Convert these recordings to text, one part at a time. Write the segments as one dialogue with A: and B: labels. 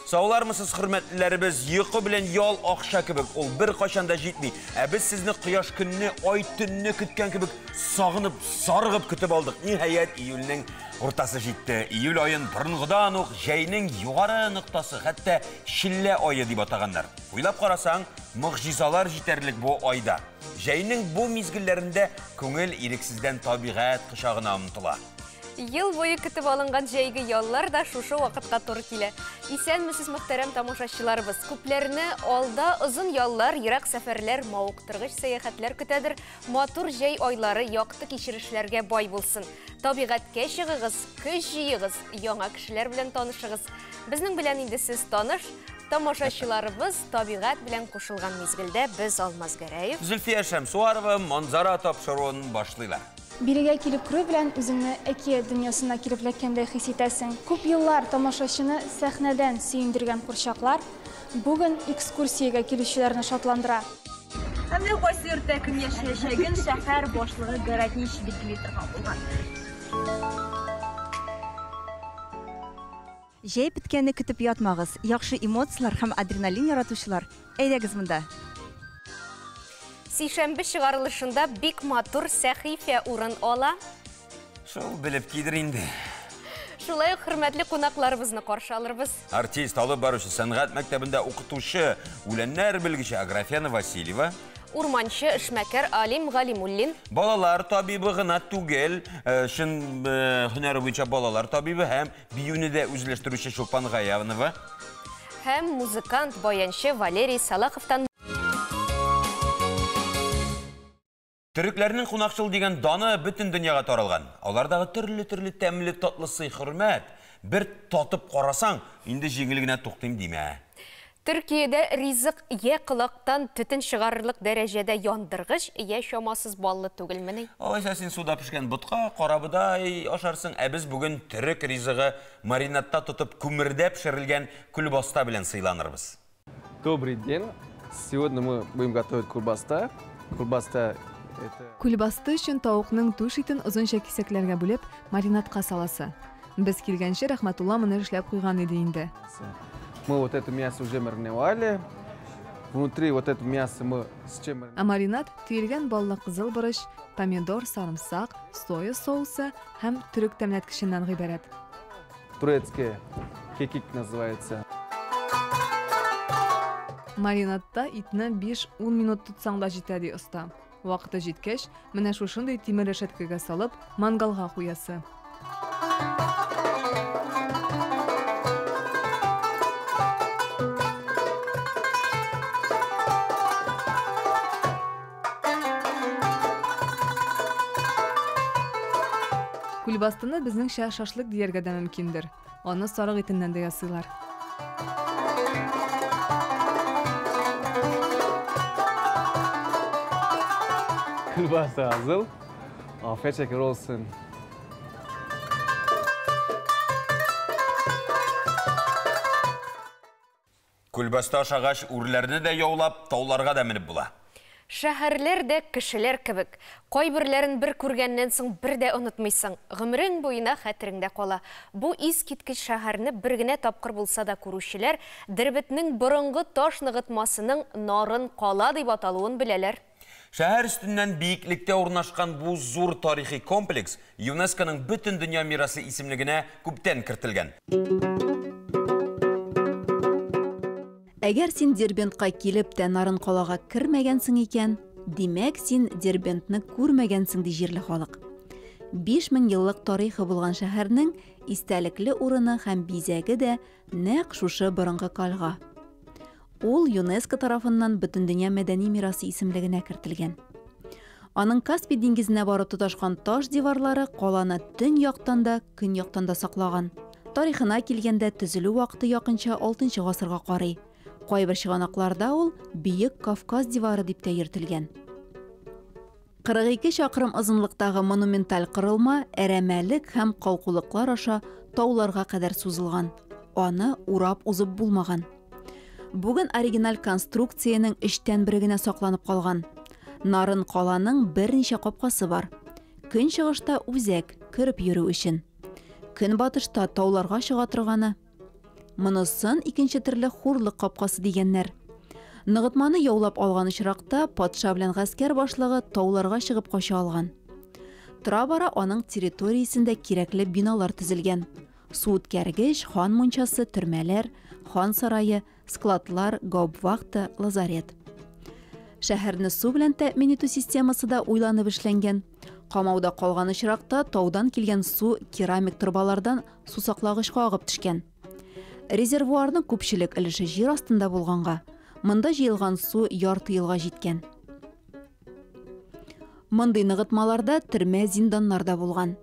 A: Саулармысыз, хөрмәтлеләребез, йокы белән ял акча кебек, ул бер кайчан да җитми. Ә без сезне кояш көнне, ай төнне көткән кебек сагынып, зарыгып көтеп алдык. Ниһаять, июльнең уртасы җитте. Июль аен борынгыдан ук җәйнең югары ноктасы, хәтта челлә ае дип атаганнар. Уйлап карасаң, могҗизалар җитәрлек бу айда. Җәйнең бу мизгелләрендә күңел ирексездән табигать кочагына омтыла.
B: Ел буе көтеп алынган җәйге яллар да шушы вакытка туры килә. Исәнмесез, мөхтәрәм тамашачыларыбыз. Күпләрне алда озын яллар, ерак сәфәрләр, мавыктыргыч сәяхәтләр көтәдер. Матур җәй айлары якты кичерешләргә бай булсын. Табигатькә чыгыгыз, көч җыегыз, яңа кешеләр белән танышыгыз. Безнең белән инде сез таныш, тамашачыларыбыз табигать белән кушылган мизгелдә без Алмаз Гәрәев,
A: Зөлфия Шәмсуарова Манзара тапшыруын башлыйлар.
C: Бирегә килеп керү белән үзеңне әкият дөньясына килеп эләккәндәй хис итәсең. Күп еллар тамашачыны сәхнәдән сөендергән курчаклар бүген экскурсиягә килүчеләрне шатландыра.
D: Һәм дә кайсы йортта кем яшәячәген шәһәр башлыгы Городничий билгели торган булган.
E: Җәй беткәнне көтеп ятмагыз. Яхшы эмоцияләр һәм адреналин яратучылар, әйдәгез монда.
B: Сишәмбе чыгарылышында бик матур сәхифә урын ала.
A: Шул белеп кидер инде.
B: Шулай ук хөрмәтле кунакларыбызны каршы алырбыз.
A: Артист, алып баручы, сәнгать мәктәбендә укытучы, үләннәр белгече Аграфена Васильева.
B: Урманчы, эшмәкәр Алим Галимуллин.
A: Балалар табибы гына түгел, чын һөнәре буенча балалар табибы һәм биюне дә үзләштерүче Чулпан Гаянова.
B: Һәм музыкант, баянчы Валерий Салаховтан.
A: Төрекләрнең кунакчыл дигән даны бөтен дөньяга таралган. Алардагы төрле-төрле тәмле татлы сый-хөрмәт, бер татып карасаң, инде җиңел генә туктыйм димә.
B: Төркиядә ризык я колактан төтен чыгарырлык дәрәҗәдә яндыргыч, я чамасыз баллы түгелмени?
A: Алайса син суда пешкән ботка, карабодай ашарсың, ә без бүген төрек ризыгы маринадта тотып күмердә пешерелгән күлбаста белән сыйланырбыз.
F: Добрый день. Сегодня мы будем готовить кулбаста. Кулбаста это...
G: Күлбасты өчен тавыкның түш итен озынча кисәкләргә бүлеп, маринадка саласы. Без килгәнче Рәхмәтулла моны эшләп куйган иде инде.
F: Мы вот это мясо уже мариновали. Внутри вот это мясо мы с чем
G: Ә маринад төелгән баллы кызыл борыч, помидор, сарымсак, соя соусы һәм төрек тәмләткеченнән гыйбарәт.
F: Турецкий кекик называется.
G: Маринадта итне 5-10 минут тотсаң да җитә, ди оста. Вакыты җиткәч, менә шушындый тимер рәшәткәгә салып, мангалга куясы. Күлбастыны безнеңчә шашлык дияргә дә мөмкиндер. Аны сарык итеннән дә ясыйлар.
F: Күлбасты hazır. Afiyet şeker olsun.
A: Күлбасты ашагач, үрләрне дә яулап, тауларга да менеп була.
B: Шәһәрләр дә кешеләр кебек. Кайберләрен бер күргәннән соң бер дә онытмыйсың. Гомерең буена хәтереңдә кала. Бу искиткеч шәһәрне бер генә тапкыр булса да күрүчеләр Дербетнең борынгы таш ныгытмасының Нарын кала дип аталуын беләләр.
A: Шәһәр өстеннән биеклектә урнашкан бу зур тарихи комплекс ЮНЕСКОның бөтен дөнья мирасы исемлегенә күптән кертелгән.
H: Әгәр син Дербентка килеп тә Нарын калага кермәгәнсең икән, димәк син Дербентны күрмәгәнсең, ди җирле халык. 5000 еллык тарихы булган шәһәрнең истәлекле урыны һәм бизәге дә нәкъ шушы борынгы калга. Ул ЮНЕСКО тарафыннан Бөтендөнья мәдәни мирасы исемлегенә кертелгән. Аның Каспий диңгезенә барып тоташкан таш диварлары каланы төньяктан да, көньяктан да саклаган. Тарихына килгәндә төзелү вакыты якынча 6 гасырга карый. Кайбер чыганакларда ул Бөек Кавказ дивары дип тә йөртелгән. 42 чакрым озынлыктагы монументаль корылма әрәмәлек һәм калкулыклар аша тауларга кадәр сузылган. Аны урап узып булмаган. Бүген оригиналь конструкциянең өчтән бере генә сакланып калган. Нарын каланың берничә капкасы бар. Көнчыгышта үзәк, кереп йөрү өчен. Көнбатышта тауларга чыга торганы. Монысын икенче төрле хурлык капкасы дигәннәр. Ныгытманы яулап алган очракта патша белән гаскәр башлыгы тауларга чыгып кача алган. Тора-бара аның территориясендә кирәкле биналар төзелгән. Суүткәргеч, хан мунчасы, төрмәләр, хан сарае, складлар, гауптвахта, лазарет. Шәһәрне су белән тәэмин итү системасы да уйланып эшләнгән. Камауда калган очракта таудан килгән су керамик торбалардан сусаклагычка агып төшкән. Резервуарның күпчелек өлеше җир астында булганга, монда җыелган су ярты елга җиткән. Мондый ныгытмаларда төрмә зинданнар да булган.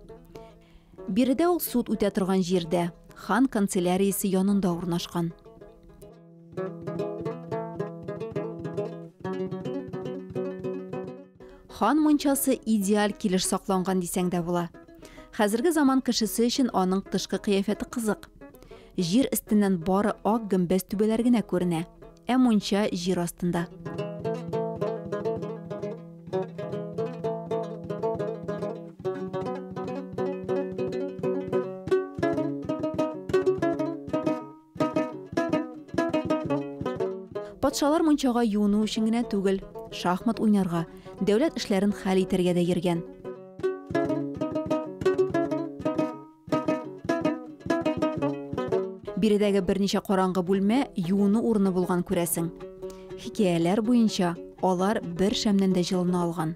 H: Биредә ул суд үтә торган җирдә, хан канцеляриясе янында урнашкан. Хан мунчасы идеаль килеш сакланган дисәң дә була. Хәзерге заман кешесе өчен аның тышкы кыяфәте кызык. Җир өстеннән бары ак гөмбәз түбәләр генә күренә, ә мунча җир астында. Патшалар мунчага юыну өчен генә түгел, шахмат уйнарга, дәүләт эшләрен хәл итәргә дә йөргән. Биредәге берничә караңгы бүлмә юыну урыны булган күрәсең. Хикәяләр буенча алар бер шәмнән дә җылына алган.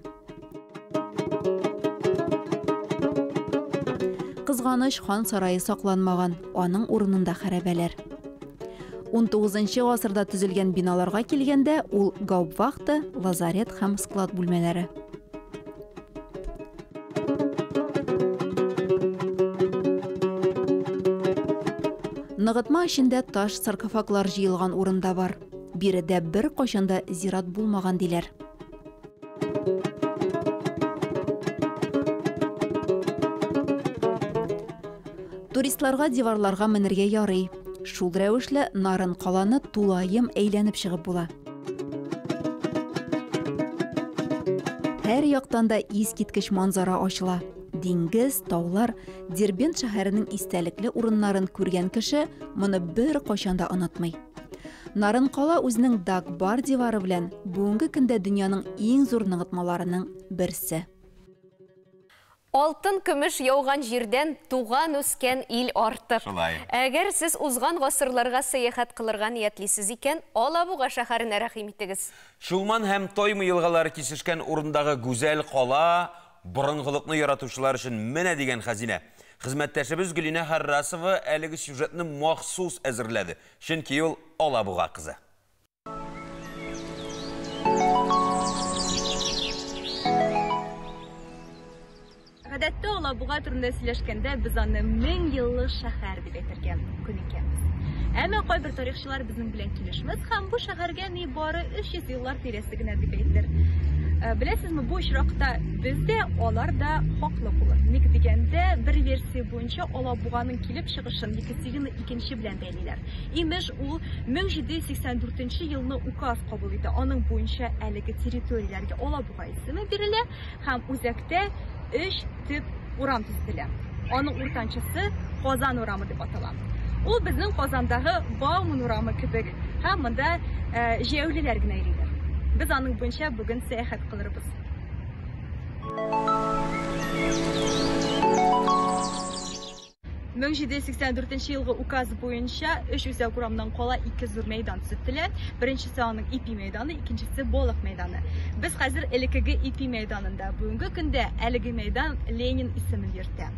H: Кызганыч, хан сарае сакланмаган, аның урынында хәрабәләр. 19 гасырда төзелгән биналарга килгәндә, ул гауптвахта, лазарет һәм склад бүлмәләре. Ныгытма эчендә таш саркофаглар җыелган урында бар. Биредә бер кайчан да зират булмаган диләр. Туристларга диварларга менергә ярый. Шул рәвешле Нарын каланы тулаем әйләнеп чыгып була. Һәр яктан да искиткеч манзара ачыла. Диңгез, таулар, Дербент шәһәренең истәлекле урыннарын күргән кеше моны бер кайчан да онытмый. Нарын кала үзенең Дагбар дивары белән бүгенге көндә дөньяның иң зур ныгытмаларының берсе.
B: Алтын көмеш яуган җирдән туган үскән ил артык.
A: Шулай.
B: Әгәр сез узган гасырларга сәяхәт кылырга ниятлисез икән, Алабуга шәһәренә рәхим итегез.
A: Чулман һәм Тойма елгалары кисешкән урындагы гүзәл кала борынгылыкны яратучылар өчен менә дигән хәзинә. Хезмәттәшебез Гөлинә Харрасова әлеге сюжетны махсус әзерләде. Чөнки ул Алабуга кызы.
D: Гадәттә Алабуга турында сөйләшкәндә без аны 1000 еллык шәһәр дип әйтергә күнеккәнбез. Әмма кайбер тарихчылар безнең белән килешмәс һәм бу шәһәргә ни бары 300 еллар тирәсе генә дип әйтер. Беләсезме, бу очракта без дә, алар да хаклы булыр. Ник дигәндә, бер версия буенча Алабуганың килеп чыгышын Екатерина II белән бәйлиләр. Имеш, ул 1784 елны указ кабул итә. Аның буенча әлеге территорияләргә Алабуга исеме бирелә һәм үзәктә 3 төп урам төзелә. Аның уртанчысы Казан урамы дип атала. Ул безнең Казандагы Бауман урамы кебек һәм монда җәяүлеләр генә йөриләр. Без аның буенча бүген сәяхәт кылырбыз. 1784 елгы указ буенча 3 үзәк урамнан кала 2 зур мәйдан төзетелә. Беренчесе аның Ипи мәйданы, икенчесе Балык мәйданы. Без хәзер элеккеге Ипи мәйданында. Бүгенге көндә әлеге мәйдан Ленин исемен йөртә.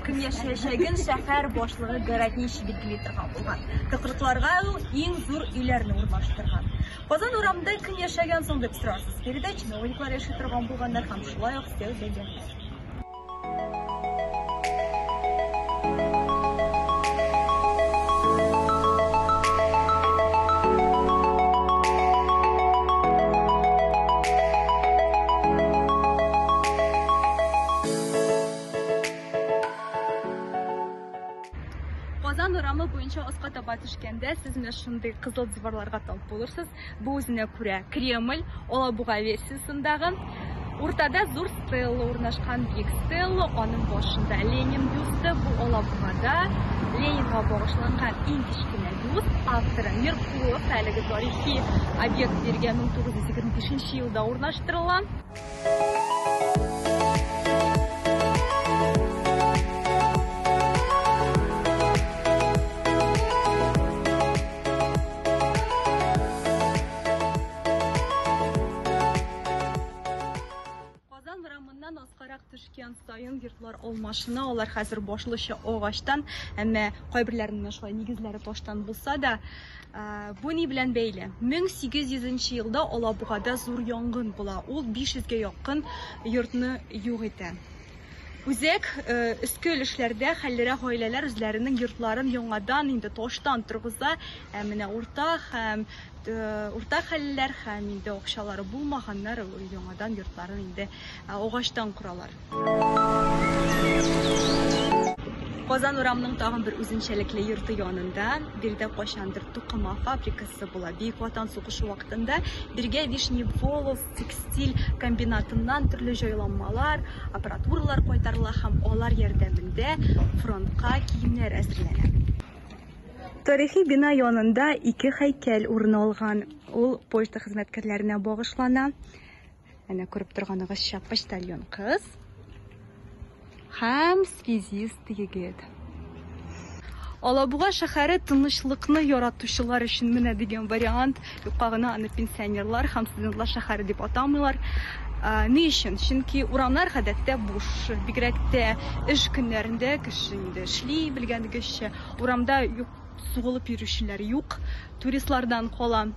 D: Кем яшәячәген шәһәр башлыгы Городничий билгели торган булган. Тыкрыкларга ул иң зур өйләрне урнаштырган. Казан урамында кем яшәгән соң дип сорарсыз. Биредә чиновниклар яши торган булганнар һәм шулай ук сәүдәгәрләр. урамы буенча аска таба төшкәндә сез менә шундый кызыл диварларга тап булырсыз. Бу үзенә күрә Кремль, Алабуга версиясендагы. Уртада зур стелла урнашкан, биек стелла, аның башында Ленин бюсты. Бу Алабугада Ленинга багышланган иң кечкенә бюст, авторы Меркулов. Әлеге тарихи объект биргә 1925 елда урнаштырыла. Казан урамыннан аскарак төшкән саен йортлар алмашына, алар хәзер башлыча агачтан, әмма кайберләренең менә шулай нигезләре таштан булса да, бу ни белән бәйле? 1800 елда Алабугада зур янгын була. Ул 500гә якын йортны юк итә. Үзәк өске өлешләрдә хәллерәк гаиләләр үзләренең йортларын яңадан инде таштан торгыза, ә менә урта һәм урта хәллеләр һәм инде акчалары булмаганнар яңадан йортларын инде агачтан коралар. Казан урамының тагын бер үзенчәлекле йорты янында биредә кайчандыр тукыма фабрикасы була. Бөек Ватан сугышы вакытында биргә Вишний Волос текстиль комбинатыннан төрле җайланмалар, аппаратуралар кайтарыла һәм алар ярдәмендә фронтка киемнәр әзерләнә. Тарихи бина янында ике һәйкәл урын алган. Ул почта хезмәткәрләренә багышлана. Әнә күреп торганыгызча, почтальон кыз һәм связист егет. Алабуга шәһәре тынычлыкны яратучылар өчен менә дигән вариант. Юкка гына аны пенсионерлар һәм студентлар шәһәре дип атамыйлар. Ни өчен? Чөнки урамнар гадәттә буш. Бигрәк тә эш көннәрендә кеше инде эшли, белгәнегезчә. Урамда юк, сугылып йөрүчеләр юк, туристлардан кала.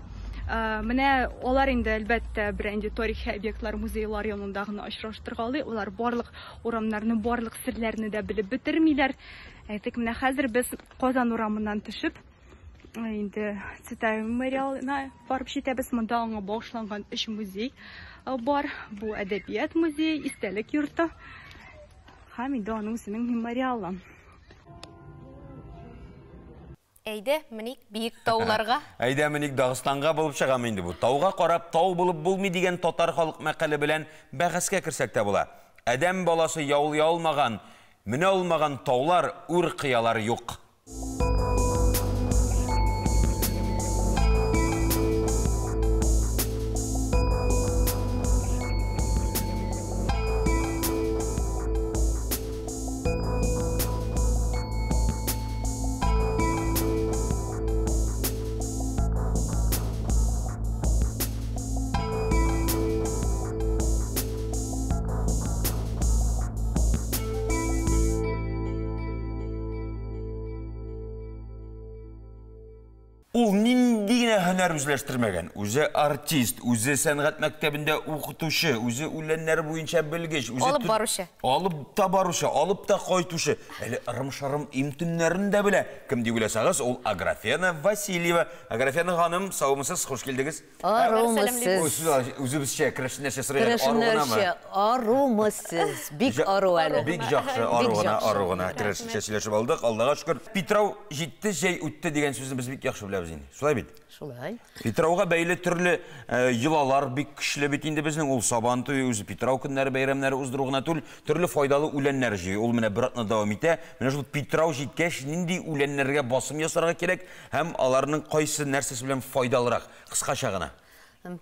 D: Менә алар инде әлбәттә берәр инде тарихи объектлар, музейлар янында гына очраштыргалый. Алар барлык урамнарны, барлык серләрне дә белеп бетермиләр. Әйтик, менә хәзер без Казан урамыннан төшеп, инде Цветаева мемориалына барып җитәбез. Монда аңа багышланган 3 музей бар. Бу әдәбият музее, истәлек йорты һәм инде аның үзенең мемориалы.
B: Әйдә, меник биек тауларга.
A: Әйдә, меник Дагыстанга булып чыгам инде бу. Тауга карап тау булып булмый дигән татар халык мәкале белән бәхәскә керсәк тә була. Адәм баласы яулый алмаган, менә алмаган таулар, үр кыялар юк. Ул нинди генә һөнәр үзләштермәгән. Үзе артист, үзе сәнгать мәктәбендә укытучы, үзе үләннәр буенча белгеч, үзе
B: алып баручы.
A: Алып та баручы, алып та кайтучы. Әле ырым-шырым имтөннәрен дә белә. Кем дип уйласагыз, ул Аграфена Васильева. Аграфена ханым, саумысыз, хуш килдегез.
I: Арумысыз.
A: Үзебезчә керәшеннәрчә сорыйлар, ару гынамы?
I: Керәшеннәрчә арумысыз. Бик ару әле.
A: Бик яхшы, ару гына, ару гына. Керәшенчә сөйләшеп алдык, Аллага шөкер. Питрау җитте, җәй үтте дигән сүзне без бик яхшы беләбез инде. Шулай бит?
I: Шулай.
A: Питрауга бәйле төрле йолалар бик көчле бит инде безнең. Ул Сабан туе, үзе Питрау көннәре, бәйрәмнәре уздыру гына түгел, төрле файдалы үләннәр җыю. Ул менә бер атна дәвам итә. Менә шул Питрау җиткәч, нинди үләннәргә басым ясарга кирәк һәм аларның кайсы нәрсәсе белән файдалырак? Кыскача гына.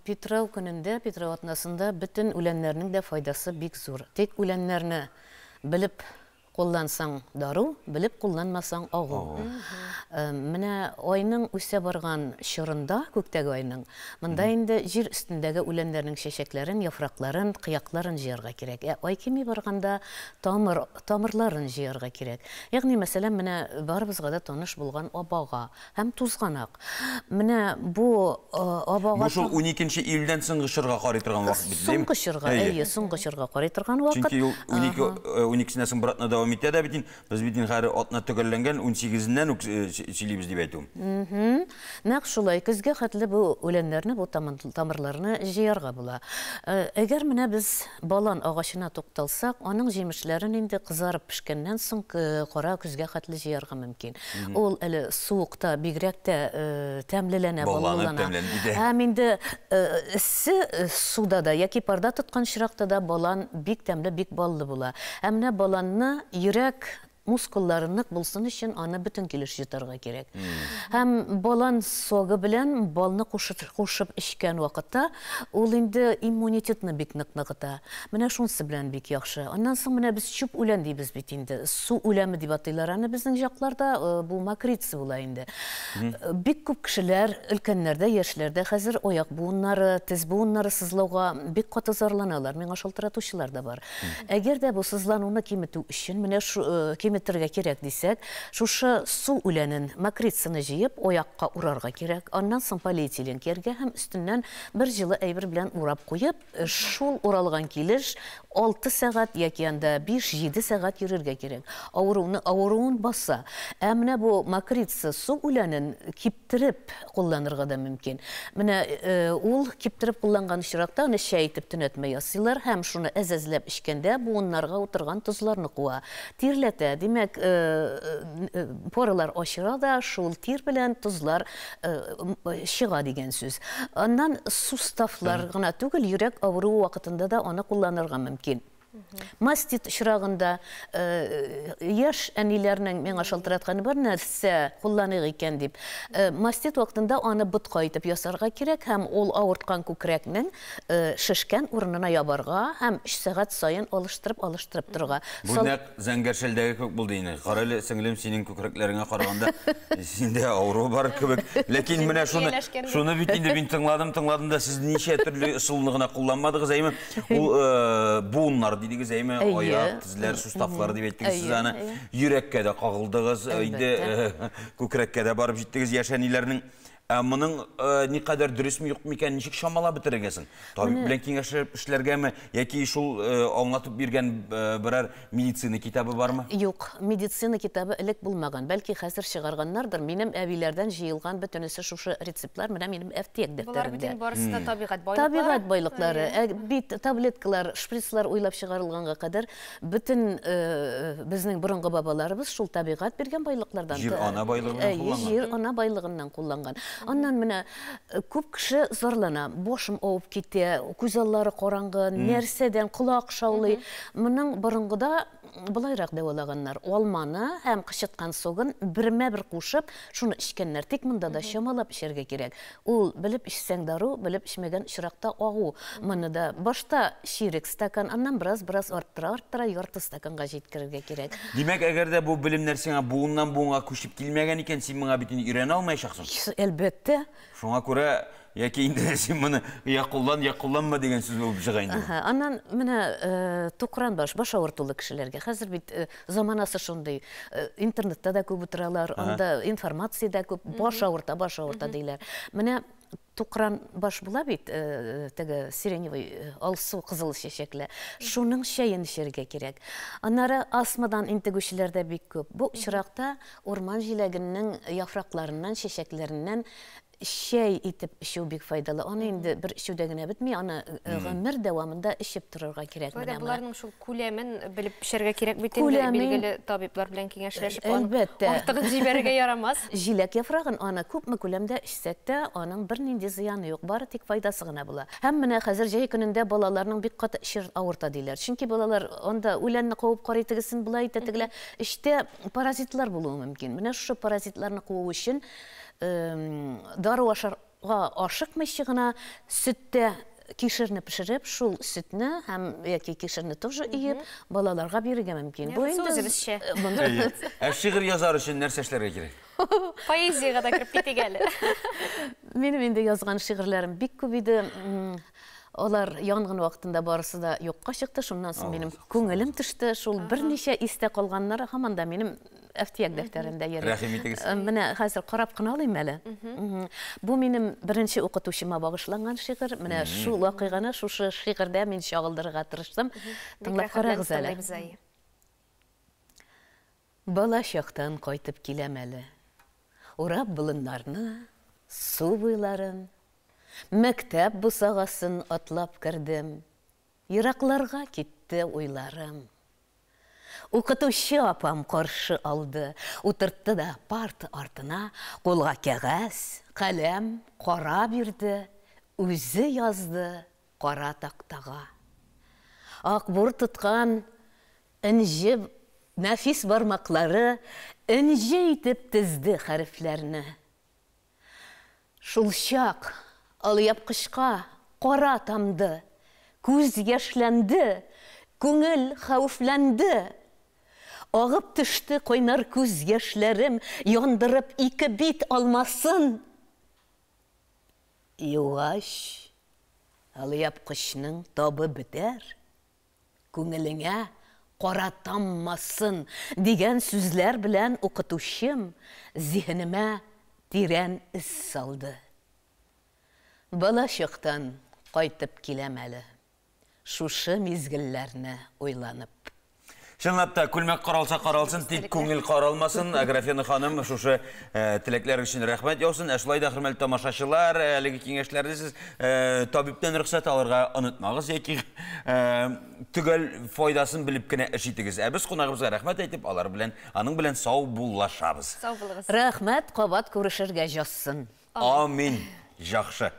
I: Питрау көнендә, Питрау атнасында бөтен үләннәрнең дә файдасы бик зур. Тик үләннәрне белеп куллансаң дару, белеп кулланмасаң агу. Менә айның үсә барган чорында, күктәге айның, монда инде җир өстендәге үләннәрнең чәчәкләрен, яфракларын, кыякларын җыярга кирәк. Ә ай кими барганда тамырларын җыярга кирәк. Ягъни, мәсәлән, менә барыбызга да таныш булган абага һәм тузганак. Менә бу абага
A: Бу шул 12 июльдән соңгы чорга карый торган вакыт бит, дим?
I: Соңгы чорга, әйе, соңгы чорга карый торган вакыт.
A: Чөнки ул 12-сеннән соң бер атна дәвам дәвам итә дә бит инде. Без бит инде хәзер атна төгәлләнгән 18-ннән үк сөйлибез дип әйтүем.
I: Нәкъ шулай, көзгә хәтле бу үләннәрне, бу тамырларны җыярга була. Әгәр менә без балан агачына тукталсак, аның җимешләрен инде кызарып пешкәннән соң кара көзгә хәтле җыярга мөмкин. Ул әле суыкта бигрәк тә тәмлеләнә,
A: балланып тәмләнеп китә.
I: Һәм инде эссе суда да яки парда тоткан очракта да балан бик тәмле, бик баллы була. Ә менә баланны йөрәк мускуллары нык булсын өчен аны бөтен килеш йотарга кирәк. Һәм балан согы белән балны кушып эчкән вакытта ул инде иммунитетны бик нык ныгыта. Менә шунысы белән бик яхшы. Аннан соң менә без чүп үлән дибез бит инде. Су үләме дип атыйлар аны безнең якларда, бу мокрица була инде. Бик күп кешеләр, өлкәннәр дә, яшьләр дә хәзер аяк буыннары, тез буыннары сызлауга бик каты зарланалар. Миңа шалтыратучылар да бар. Әгәр дә бу сызлануны киметү өчен менә киметергә кирәк дисәк, шушы су үләнен, мокрицаны җыеп, аякка урарга кирәк. Аннан соң полиэтилен кияргә һәм өстеннән бер җылы әйбер белән урап куеп, шул уралган килеш 6 сәгать яки анда 5-7 сәгать йөрергә кирәк. Авыруны авыруын баса. Ә менә бу мокрица су үләнен киптереп кулланырга да мөмкин. Менә ул киптереп кулланган очракта аны чәй итеп төнәтмә ясыйлар һәм шуны әз-әзләп эчкәндә буыннарга утырган тозларны куа. Тирләтә, димәк, поралар ачыра да, шул тир белән тозлар чыга дигән сүз. Аннан суставлар гына түгел, йөрәк авыруы вакытында да аны кулланырга мөмкин. Мастит очрагында яшь әниләрнең миңа шалтыратканы бар, нәрсә кулланыйк икән дип. Мастит вакытында аны ботка итеп ясарга кирәк һәм ул авырткан күкрәкнең шешкән урынына ябарга һәм 3 сәгать саен алыштырып-алыштырып торырга.
A: Бу нәкъ зәңгәр шәлдәге кебек булды инде. Кара әле, сеңлем, синең күкрәкләреңә караганда синдә авыру бар кебек. Ләкин менә шуны бит инде мин тыңладым, тыңладым да сез ничә төрле ысулны гына кулланмадыгыз, әйме? Ул буыннар дидегез, әйме? Аяк, тезләр, суставлар дип әйттегез сез аны. Йөрәккә дә кагылдыгыз, инде күкрәккә дә барып җиттегез яшь әниләрнең. Ә моның никадәр дөресме юкмы икән, ничек чамалап бетерергә соң? Табиб белән киңәшләшеп эшләргәме яки шул аңлатып биргән берәр медицина китабы бармы?
I: Юк, медицина китабы элек булмаган. Бәлки хәзер чыгарганнардыр. Минем әбиләрдән җыелган бөтенесе шушы рецептлар менә минем әфтияк дәфтәрендә.
B: Болар бит барысы да табигать байлыклары.
I: Табигать байлыклары. Бит таблеткалар, шприцлар уйлап чыгарылганга кадәр бөтен безнең борынгы бабаларыбыз шул табигать биргән байлыклардан.
A: Җир ана байлыгыннан кулланган.
I: Җир ана байлыгыннан кулланган. Аннан менә күп кеше зарлана, башым авып китә, күз аллары караңгы, нәрсәдән колак шаулый. Моның борынгыда былайрак дәвалаганнар. Алманы һәм кычыткан согын бермә-бер кушып, шуны эчкәннәр. Тик монда да чамалап эчәргә кирәк. Ул белеп эчсәң дару, белеп эчмәгән очракта агу. Моны да башта чирек стакан, аннан бераз-бераз арттыра-арттыра ярты стаканга җиткерергә кирәк.
A: Димәк, әгәр дә бу белемнәр сиңа буыннан буынга күчеп килмәгән икән, син моңа бит инде өйрәнә алмаячаксың.
I: Әлбәттә.
A: Шуңа күрә яки инде син моны я куллан, я кулланма дигән сүз булып чыга инде.
I: Аннан менә тукран баш, баш авыртулы кешеләргә. Хәзер бит заманасы шундый, интернетта да күп утыралар, анда информация да күп, баш авырта, баш авырта диләр. Менә тукран баш була бит, теге сиреневый алсу кызыл чәчәкле. Шуның чәен эчәргә кирәк. Аннары астмадан интегүчеләр дә бик күп. Бу очракта урман җиләгенең яфракларыннан, чәчәкләреннән чәй итеп эчү бик файдалы. Аны инде бер эчүдә генә бетми, аны гомер дәвамында эчеп торырга кирәк.
B: Шулай да боларның шул күләмен белеп пешәргә кирәк бит инде, билгеле табиблар белән киңәшләшеп, артыгын җибәрергә ярамас.
I: Җиләк яфрагын аны күпме күләмдә эчсәк тә, аның бернинди зыяны юк, бары тик файдасы гына була. Һәм менә хәзер җәй көнендә балаларның бик каты эче авырта диләр. Чөнки балалар анда үләнне куып карый, тегесен болай итә, тегеләр. Эчтә паразитлар булуы мөмкин. Менә шушы паразитларны куу өчен дару ашарга ашыкмыйча гына сөттә кишерне пешереп, шул сөтне һәм яки кишерне тоже иеп, балаларга бирергә мөмкин. Бу инде
B: үзебезчә.
A: Ә шигырь язар өчен нәрсә эшләргә кирәк?
B: Поэзиягә дә кереп китик әле.
I: Минем инде язган шигырьләрем бик күп иде. Алар янгын вакытында барысы да юкка чыкты. Шуннан соң минем күңелем төште. Шул берничә истә калганнары һаман да минем әфтияк дәфтәрендә йөри.
A: Рәхим итегез.
I: Менә хәзер карап кына алыйм әле. Бу минем беренче укытучыма багышланган шигырь. Менә шул вакыйганы шушы шигырьдә мин чагылдырырга тырыштым. Тыңлап карагыз әле. Бала чактан кайтып киләм әле. Урап болыннарны, су буйларын, мәктәп бусагасын атлап кердем. Еракларга китте уйларым. Укытучы апам каршы алды, утыртты да парта артына, кулга кәгазь, каләм, кара бирде, үзе язды кара тактага. Акбур тоткан энҗе нәфис бармаклары энҗе итеп тезде хәрефләрне. Шулчак алъяпкычка кара тамды, күз яшьләнде, күңел хәвефләнде. Агып төште кайнар күз яшьләрем, яндырып ике бит алмасын. Югач, алъяпкычның табы бетәр, күңелеңә кара таммасын, дигән сүзләр белән укытучым зиһенемә тирән эз салды. Бала чактан кайтып киләм әле, шушы мизгелләрне уйланып.
A: Чынлап та, күлмәк каралса каралсын, тик күңел каралмасын. Аграфена ханым, шушы теләкләр өчен рәхмәт яусын. Ә шулай да, хөрмәтле тамашачылар, әлеге киңәшләрне сез табибтән рөхсәт алырга онытмагыз яки төгәл файдасын белеп кенә эш итегез. Ә без кунагыбызга рәхмәт әйтеп, алар белән, аның белән сау буллашабыз.
B: Сау булыгыз.
I: Рәхмәт, кабат күрешергә язсын.
A: Амин. Яхшы.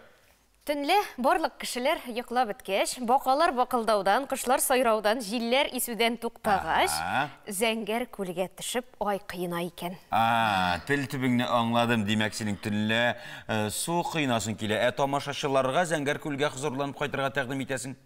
B: Төнлә барлык кешеләр йоклап беткәч, бакалар бакылдаудан, кошлар сайраудан, җилләр исүдән туктагач, зәңгәр күлгә төшеп ай коена икән.
A: Тел төбеңне аңладым, димәк, синең төнлә су коенасың килә. Ә тамашачыларга зәңгәр күлгә хозурланып кайтырга тәкъдим итәсең?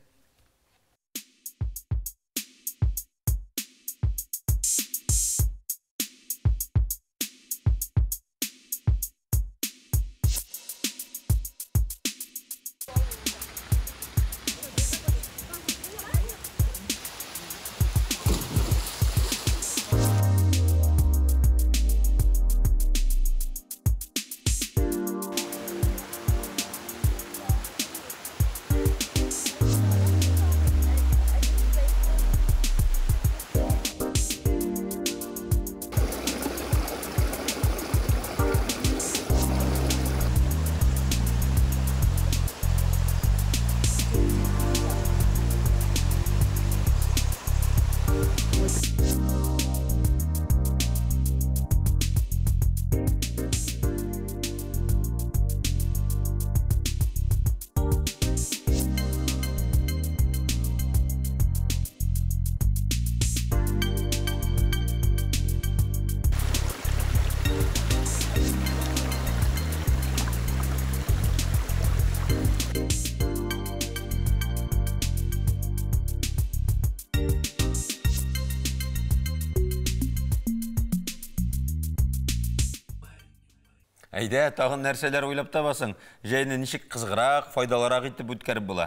A: Әйдә, тагын нәрсәләр уйлап табасың? Җәйне ничек кызыграк, файдалырак итеп үткәреп була?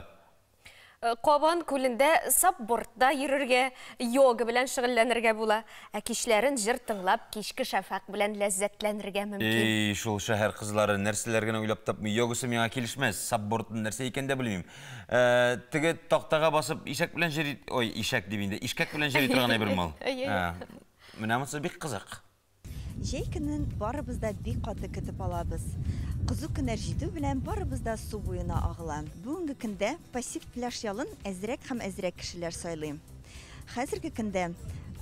B: Кабан күлендә сапбортта йөрергә, йога белән шөгыльләнергә була. Ә кичләрен җыр тыңлап, кичке шәфәкъ белән ләззәтләнергә мөмкин.
A: Эй, шул шәһәр кызлары нәрсәләр генә уйлап тапмый. Йогасы миңа килешмәс. Сапбортның нәрсә икәнен дә белмим. Теге тактага басып ишәк белән җыри, ой, ишәк дип инде, ишкәк белән җыри торган әйбер мал. Менә монысы бик кызык.
E: Җәй көнен барыбыз да бик каты көтеп алабыз. Кызу көннәр җитү белән барыбыз да су буена агыла. Бүгенге көндә пассив пляж ялын әзрәк һәм әзрәк кешеләр сайлый. Хәзерге көндә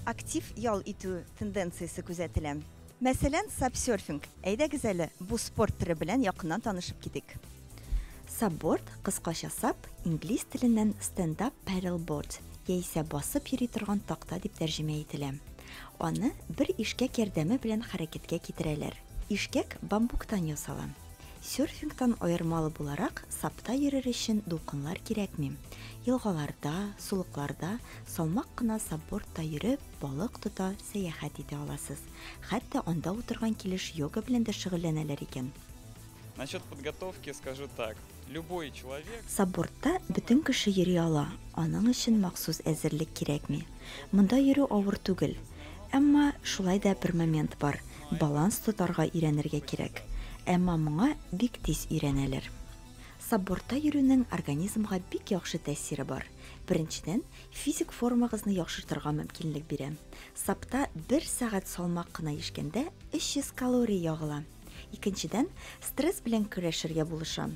E: актив ял итү тенденциясе күзәтелә. Мәсәлән, сапсерфинг. Әйдәгез әле бу спорт төре белән якыннан танышып китик. Сапборд, кыскача сап, инглиз теленнән stand-up paddleboard, яисә басып йөри торган такта дип тәрҗемә ителә. Аны бер ишкәк ярдәме белән хәрәкәткә китерәләр. Ишкәк бамбуктан ясала. Серфингтан аермалы буларак, сапта йөрер өчен дулкыннар кирәкми. Елгаларда, сулыкларда салмак кына сапбортта йөреп, балык тота, сәяхәт итә аласыз. Хәтта анда утырган килеш йога белән дә шөгыльләнәләр икән.
J: Насчет подготовки скажу так. Любой человек...
E: Сапбортта бөтен кеше йөри ала, аның өчен махсус әзерлек кирәкми. Монда йөрү авыр түгел. Әмма шулай да бер момент бар, баланс тотарга өйрәнергә кирәк. Әмма моңа бик тиз өйрәнәләр. Сапбордта йөрүнең организмга бик яхшы тәэсире бар. Беренчедән, физик формагызны яхшыртырга мөмкинлек бирә. Сапта бер сәгать салмак кына ишкәндә 300 калория ягыла. Икенчедән, стресс белән көрәшергә булыша.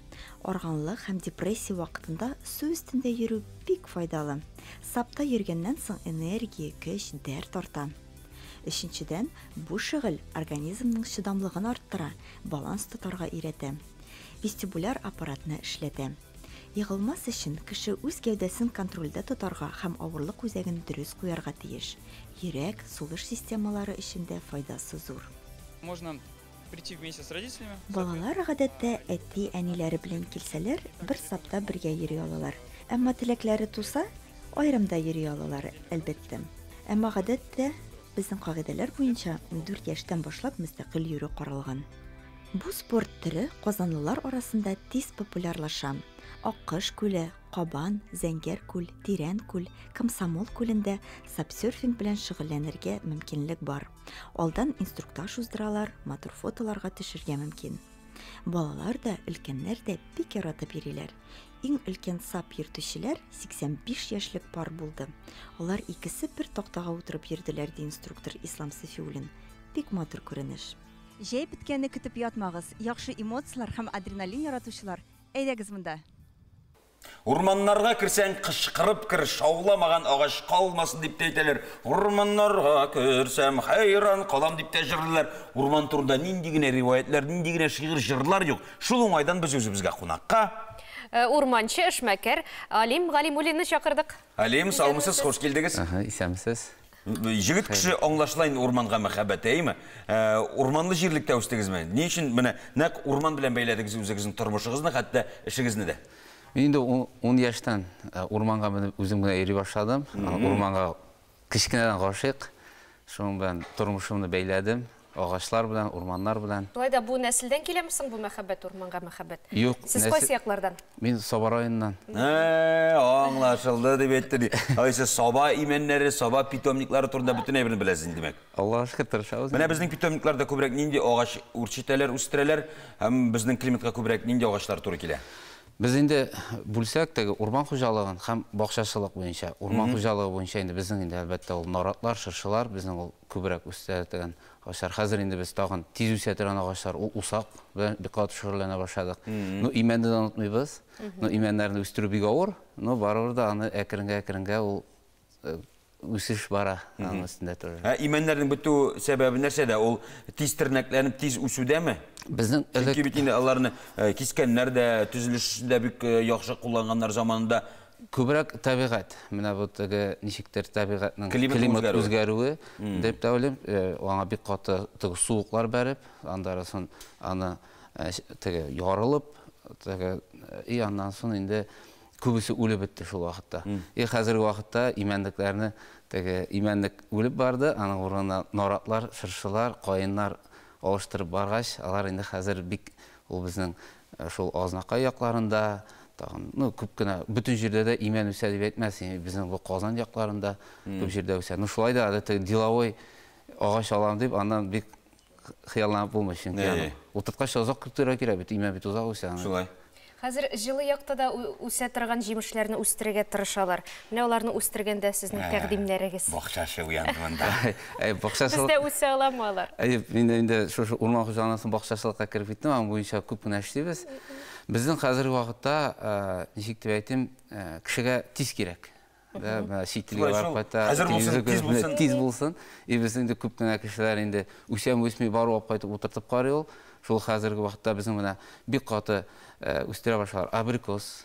E: Арганлык һәм депрессия вакытында су өстендә йөрү бик файдалы. Сапта йөргәннән соң энергия, көч, дәрт арта. Өченчедән, бу шөгыль организмның чыдамлыгын арттыра, баланс тотарга өйрәтә. Вестибуляр аппаратны эшләтә. Егылмас өчен кеше үз гәүдәсен контрольдә тотарга һәм авырлык үзәген дөрес куярга тиеш. Йөрәк, сулыш системалары өчен дә файдасы зур.
J: Можно прийти вместе с родителями.
E: Балалар гадәттә әти-әниләре белән килсәләр, бер сапта бергә йөри алалар. Әмма теләкләре туса, аерым да йөри алалар, әлбәттә. Әмма гадәттә безнең кагыйдәләр буенча 14 яшьтән башлап мөстәкыйль йөрү каралган. Бу спорт төре казанлылар арасында тиз популярлаша. Аккош күле, Кабан, Зәңгәр күл, Тирән күл, Комсомол күлендә сапсерфинг белән шөгыльләнергә мөмкинлек бар. Алдан инструктаж уздыралар, матур фотоларга төшергә мөмкин. Балалар да, өлкәннәр дә бик яратып йөриләр. Иң өлкән сап йөртүчеләр 85 яшьлек пар булды. Алар икесе бер тактага утырып йөрделәр, ди инструктор Ислам Сафиуллин. Бик матур күренеш. Җәй беткәнне көтеп ятмагыз. Яхшы эмоцияләр һәм адреналин яратучылар, әйдәгез монда.
A: Урманнарга керсәң, кычкырып кер, шауламаган агач калмасын дип тә әйтәләр. Урманнарга керсәм, хәйран калам дип тә җырлыйлар. Урман турында нинди генә риваятлар, нинди генә шигырь җырлар юк. Шул уңайдан без үзебезгә кунакка
B: Урманчы, эшмәкәр Алим Галимуллинны чакырдык.
A: Алим, саумысыз, хуш килдегез.
K: Исәнмесез.
A: Егет кеше аңлашыла инде урманга мәхәббәте, әйеме? Урманлы җирлектә үстегезме? Ни өчен менә нәкъ урман белән бәйләдегез үзегезнең тормышыгызны, хәтта эшегезне дә?
K: Мин инде 10 яшьтән урманга менеп үзем генә йөри башладым. Урманга кечкенәдән гашыйк. Шуның белән тормышымны бәйләдем. Агачлар белән, урманнар белән.
B: Шулай да бу нәселдән киләме соң бу мәхәббәт, урманга мәхәббәт?
K: Юк.
B: Сез кайсы яклардан?
K: Мин Саба районыннан.
A: Аңлашылды дип әйтте ди. Алайса Саба имәннәре, Саба питомниклары турында бөтен әйберне беләсез инде, димәк.
K: Аллага шөкер, тырышабыз.
A: Менә безнең питомникларда күбрәк нинди агач үрчетәләр, үстерәләр һәм безнең климатка күбрәк нинди агачлар туры килә?
K: Без инде бүлсәк теге урман хуҗалыгын һәм бакчачылык буенча, урман хуҗалыгы буенча инде безнең инде әлбәттә ул наратлар, чыршылар безнең ул күбрәк үсә торган агачлар. Хәзер инде без тагын тиз үсә торган агачлар, ул усак белән бик каты шөгыльләнә башладык. Ну, имәнне дә онытмыйбыз. Ну, имәннәрне үстерү бик авыр, но барыбер дә аны әкренге-әкренгә ул үсеш бара аның өстендә тоже.
A: Ә имәннәрнең бетү сәбәбе нәрсәдә? Ул тиз тернәкләнеп, тиз үсүдәме?
K: Безнең
A: Чөнки бит инде аларны кискәннәр дә, төзелештә бик яхшы кулланганнар заманында.
K: Күбрәк табигать. Менә бу теге ничектер табигатьнең климат үзгәрүе дип тә уйлыйм. Аңа бик каты теге суыклар бәреп, аннары соң аны теге ярылып, теге и аннан соң инде күбесе үлеп бетте шул вакытта. И хәзерге вакытта имәнлекләрне теге имәнлек үлеп барды, аның урынына наратлар, чыршылар, каеннар алыштырып баргач, алар инде хәзер бик ул безнең шул Азнакай якларында, тагын, ну, күп кенә, бөтен җирдә дә имән үсә дип әйтмәс, безнең бу Казан якларында күп җирдә үсә. Ну, шулай да әле теге деловой агач алам дип, аннан бик хыялланып булмый, чөнки аны утырткач озак көтәргә кирәк бит, имән бит озак үсә.
A: Шулай.
B: Хәзер җылы якта да үсә торган җимешләрне үстерергә тырышалар. Менә аларны үстергәндә сезнең тәкъдимнәрегез.
A: Бакчачы уянды монда.
K: Бакчачылык.
B: Бездә үсә аламы алар?
K: Әйе, мин инде шушы урман хуҗалыгыннан соң бакчачылыкка кереп киттем, аның буенча күп кенә эшлибез. Безнең хәзерге вакытта, ничек дип әйтим, кешегә тиз кирәк. Да, менә чит илгә барып кайта,
A: Хәзер булсын, тиз булсын.
K: Тиз булсын. И безнең инде күп кенә кешеләр инде үсәме, үсми барып алып кайтып утыртып карый ул. Шул хәзерге вакытта безнең менә бик каты үстерә башладылар. Абрикос.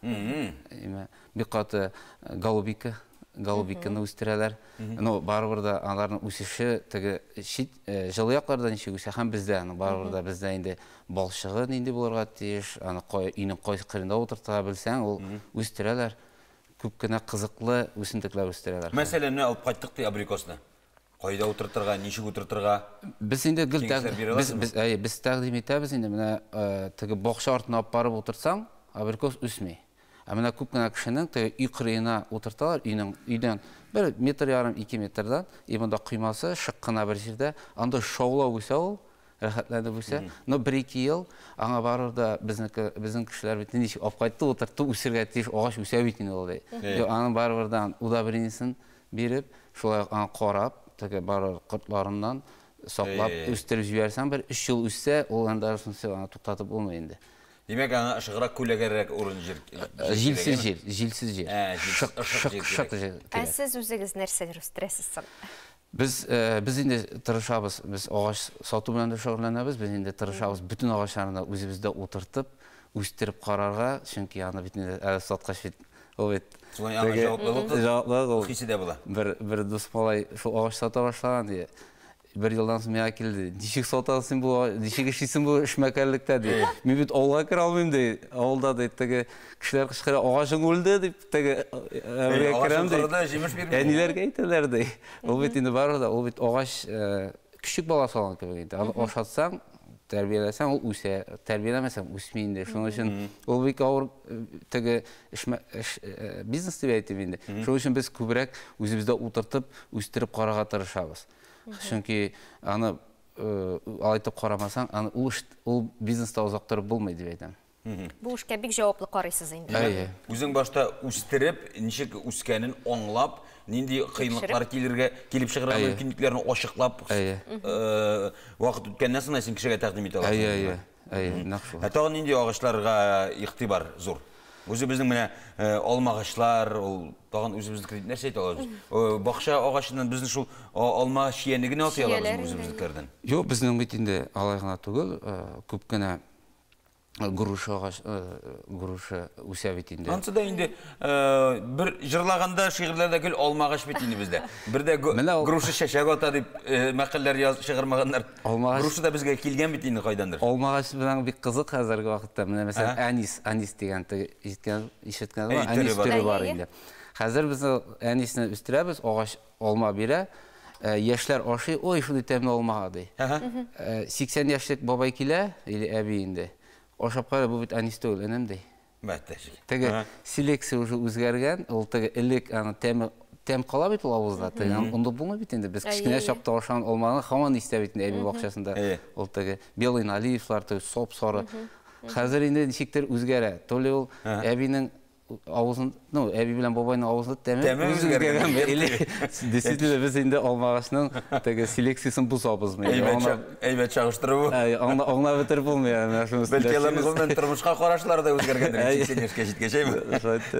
K: Бик каты голубика, голубиканы үстерәләр. Но барыбер дә аларның үсеше теге чит җылы якларда ничек үсә һәм бездә, аны барыбер дә бездә инде балчыгы нинди булырга тиеш, аны өйнең кайсы кырында утырта белсәң, ул үстерәләр. Күп кенә кызыклы үсемлекләр үстерәләр.
A: Мәсәлән, менә алып кайттык ди абрикосны. Кайда утыртырга, ничек утыртырга?
K: Без инде гел без тәкъдим итәбез инде менә теге бакча артына алып барып утыртсаң, абрикос үсми. Ә менә күп кенә кешенең теге өй кырыена утырталар, өйнең өйдән 1 метр ярым, 2 метрдан, и монда коймасы шык кына бер җирдә, анда шаулап үсә ул. рәхәтләнеп үсә. Но 1-2 ел аңа барыр да безнеке, безнең кешеләр бит ничек алып кайтты, утыртты, үсергә тиеш, агач үсә бит инде ул ди. Юк, аның барыбер да удобрениесен биреп, шулай ук аңа карап, теге барыбер кортларыннан саклап үстереп җибәрсәң, бер 3 ел үссә, ул анда все, аны туктатып булмый инде.
A: Димәк, аңа ышыграк, күләгәрәк урын җир.
K: Җилсез җир, җилсез җир. Шык, шык, шык җир.
B: Ә сез үзегез нәрсәләр үстерәсез соң?
K: Без без инде тырышабыз, без агач сату белән дә шөгыльләнәбез, без инде тырышабыз бөтен агачларны да үзебездә утыртып, үстереп карарга, чөнки аны бит инде әле саткач бит ул бит
A: Шулай аңа җаваплылык
K: җаваплылык ул
A: хисе дә була.
K: Бер бер дус малай шул агач сата башлаган ди. Бер елдан соң миңа килде. Ничек сатасың бу, ничек эшлисең бу эшмәкәрлектә ди. Мин бит авылга керә алмыйм ди. Авылда ди теге кешеләр кычкыра, агачың үлде дип теге әбигә керәм ди.
A: Җимеш бирми.
K: Әниләргә әйтәләр ди. Ул бит инде барыбер дә, ул бит агач көчек бала салган кебек инде. Аны ашатсаң, тәрбияләсәң, ул үсә. Тәрбияләмәсәң, үсми инде. Шуның өчен ул бик авыр теге бизнес дип әйтим инде. Шуның өчен без күбрәк үзебездә утыртып, үстереп карарга тырышабыз. Чөнки аны алай итеп карамасаң, аны ул эш, ул бизнеста озак торып булмый дип әйтәм.
B: Бу эшкә бик җаваплы карыйсыз инде.
K: Әйе.
A: Үзең башта үстереп, ничек үскәнен аңлап, нинди кыенлыклар килергә, килеп чыгарга мөмкинлекләрен ачыклап, вакыт үткәннән соң син кешегә тәкъдим итә аласың.
K: Әйе, әйе. Әйе, нәкъ шулай.
A: Ә тагын нинди агачларга игътибар зур? Үзебезнең менә алмагачлар, ул тагын үзебезнеке дип нәрсә әйтә алабыз? Бакча агачыннан безнең шул алма чияне генә атый алабыз үзебезнекеләрдән.
K: Юк, безнең бит инде алай гына түгел, күп кенә груша агач, груша үсә бит инде.
A: Ансы да инде бер җырлаганда шигырьләрдә гел алмагач бит инде бездә. Бер дә груша чәчәк ата дип мәкальләр яз чыгармаганнар. Груша да безгә килгән бит инде кайдандыр.
K: Алмагач белән бик кызык хәзерге вакытта. Менә мәсәлән, әнис, әнис дигән теге ишеткән, ишеткән бар, әнис төре бар инде. Хәзер без әнисне үстерәбез, агач алма бирә. Яшьләр ашый, ой, шундый тәмле алма ди. 80 яшьлек бабай килә, или әби инде. Ашап кара, бу бит әнис түгел, энем ди. Теге селекция уже үзгәргән, ул теге элек аны тәме тәм кала бит ул авызда, теге онытып булмый бит инде. Без кечкенә чакта ашаган алманы һаман истә бит инде әби бакчасында. Ул теге белый наливлар, теге соп-сары. Хәзер инде ничектер үзгәрә. То ли ул әбинең авызын, ну, әби белән бабайның авызында тәме үзгәргән, или действительно без инде алмагачның теге селекциясен бозабызмы?
A: Әйбәт чагыштыру.
K: Аңлап бетереп булмый, менә шуны.
A: Бәлки аларның гомумән тормышка карашлары да үзгәргәндер, 80 яшькә җиткәч, әйме?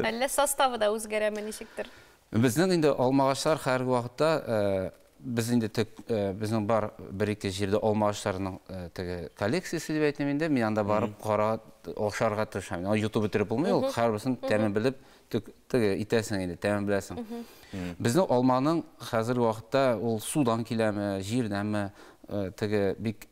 B: Әллә составы да үзгәрәме ничектер?
K: Безнең инде алмагачлар һәрге вакытта без инде безнең бар бер-ике җирдә алмагачларның теге коллекциясе дип әйтим инде, мин анда барып кара, ашарга тырышам. Аны йотып бетереп булмый, ул һәрберсен тәмен белеп теге итәсең инде, тәмен беләсең. Безнең алманың хәзерге вакытта ул судан киләме, җирдәнме, теге бик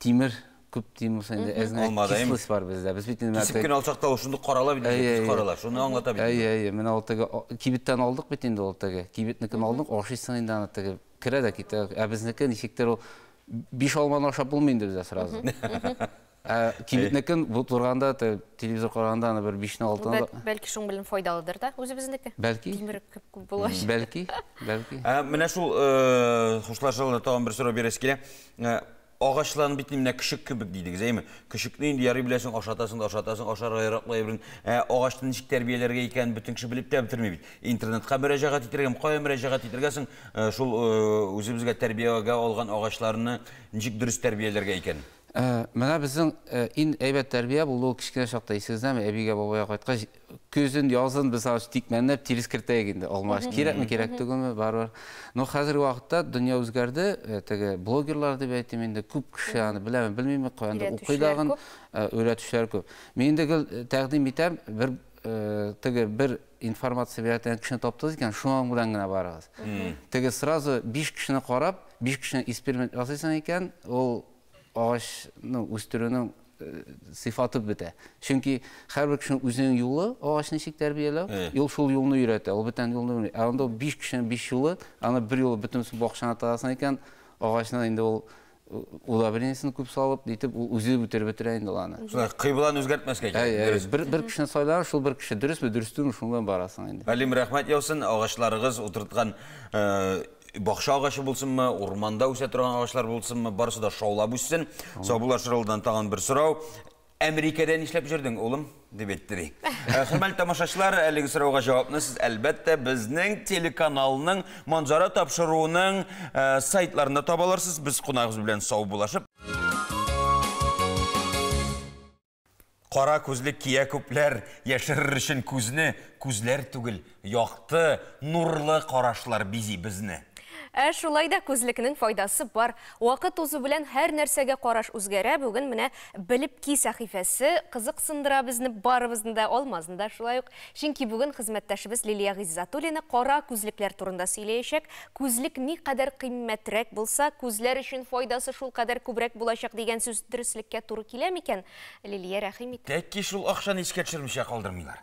K: тимер күп тимер инде, әзгенә кислость бар бездә. Без бит инде
A: кисеп кенә алсак та ул шундый карала бит, тиз карала. Шуны аңлата бит.
K: Әйе, әйе, менә ул теге кибеттән алдык бит инде ул теге. Кибетнекен алдык, ашыйсың инде аны теге керә дә китә. Ә безнеке ничектер ул 5 алманы ашап булмый инде бездә сразу. Ә кибетнекен бу турганда, телевизор караганда аны бер 5-не 6-ны.
B: Бәлки шуның белән файдалыдыр да үзебезнеке.
K: Бәлки.
B: Тимер күп булгач.
K: Бәлки, бәлки.
A: Ә менә шул хушлашалар тагын бер сорау бирәсе килә. Агачларын бит менә көчек кебек дидегез, әйме? Көчекне инде ярый беләсең, ашатасың да ашатасың, ашарга яраклы әйберен. Ә агачны ничек тәрбияләргә икәнен бөтен кеше белеп тә бетерми бит. Интернетка мөрәҗәгать итәргә, кая мөрәҗәгать итәргә соң, шул үзебезгә тәрбиягә алган агачларны ничек дөрес тәрбияләргә икән?
K: Менә безнең иң әйбәт тәрбия булды ул кечкенә чакта, исегездәме, әбигә, бабайга кайткач, көзен, язын без агач тикмәнләп тирес кертәйек инде. Алмагач кирәкме, кирәк түгелме, барыбер. Но хәзерге вакытта дөнья үзгәрде, теге блогерлар дип әйтим инде, күп кеше аны беләме, белмиме, каяндыр укый дагын, өйрәтүчеләр күп. Мин инде гел тәкъдим итәм, бер теге бер информация бирә торган кешене таптыгыз икән, шуның белән генә барыгыз. Теге сразу 5 кешене карап, 5 кешене эксперимент ясыйсың икән, ул агачны үстерүнең сыйфаты бетә. Чөнки һәрбер кешенең үзенең юлы агачны ничек тәрбияләү, ул шул юлны өйрәтә, ул бүтән юлны белми. Ә анда 5 кешенең 5 юлы, аны бер юлы бөтенесен бакчаңа тагасың икән, агачны инде ул удобрениесен күп салып, итеп, ул үзе үтереп бетерә инде ул аны.
A: Шулай кыйбланы үзгәртмәскә кирәк.
K: Бер кешене сайлар, шул бер кеше дөресме, дөрес түгелме, шуның белән барасың инде.
A: Галим, рәхмәт яусын, агачларыгыз утырткан Бакча агачы булсынмы, урманда үсә торган агачлар булсынмы, барысы да шаулап үссен. Саубуллашыр алдыннан тагын бер сорау. Америкада нишләп йөрдең, улым? Дип әйтте ди. Хөрмәтле тамашачылар, әлеге сорауга җавапны сез әлбәттә безнең телеканалның Манзара тапшыруының сайтларында таба алырсыз. Без кунагыбыз белән саубуллашып, кара күзлек кия күпләр, яшерер өчен күзне, күзләр түгел, якты, нурлы карашлар бизи безне.
B: Ә шулай да күзлекнең файдасы бар. Вакыт узу белән һәр нәрсәгә караш үзгәрә. Бүген менә Белеп ки сәхифәсе кызыксындыра безне, барыбызны да, Алмазны да шулай ук. Чөнки бүген хезмәттәшебез Лилия Гыйззатуллина кара күзлекләр турында сөйләячәк. Күзлек ни кадәр кыйммәтрәк булса, күзләр өчен файдасы шул кадәр күбрәк булачак дигән сүз дөреслеккә туры килә микән? Лилия, рәхим ит.
A: Тәки шул акчаны искә төшермичә калдырмыйлар.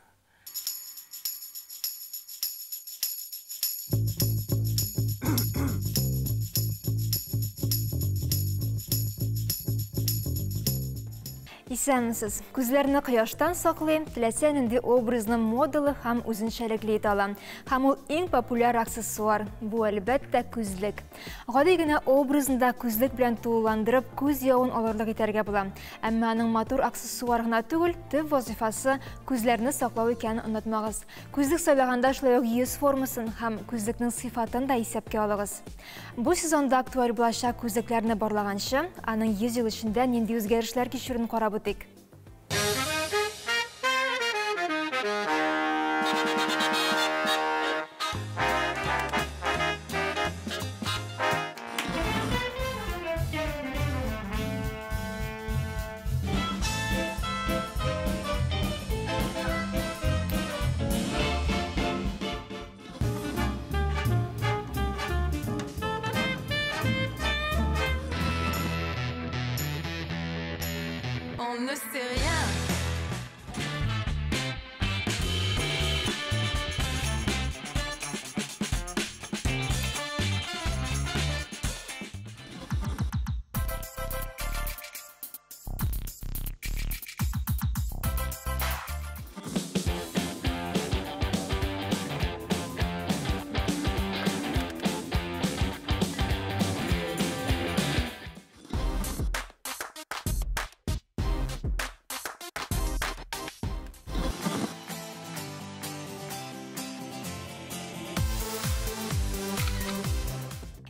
L: Исәнмесез. Күзләрне кояштан саклый, теләсә нинди образны модалы һәм үзенчәлекле итә ала. Һәм ул иң популяр аксессуар. Бу әлбәттә күзлек. Гади генә образны да күзлек белән тулыландырып, күз явын алырлык итәргә була. Әмма аның матур аксессуар гына түгел, төп вазифасы күзләрне саклау икәнен онытмагыз. Күзлек сайлаганда шулай ук йөз формасын һәм күзлекнең сыйфатын да исәпкә алыгыз. Бу сезонда актуаль булачак күзлекләрне барлаганчы, аның 100 ел эчендә нинди үзгәрешләр кичерүен карап үтик.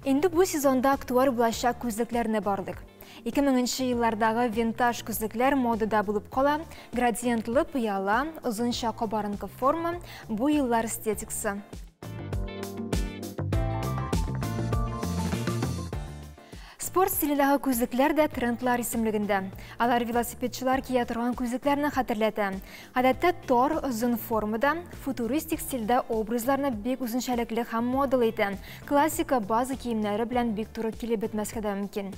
L: Инде бу сезонда актуаль булачак күзлекләрне бардык. 2000 еллардагы винтаж күзлекләр модада булып кала, градиентлы пыяла, озынча кабарынкы форма, бу еллар эстетикасы. Спорт стилендәге күзлекләр дә трендлар исемлегендә. Алар велосипедчылар кия торган күзлекләрне хәтерләтә. Гадәттә тор озын формада, футуристик стильдә образларны бик үзенчәлекле һәм модалы итә. Классика база киемнәре белән бик туры килеп бетмәскә дә мөмкин.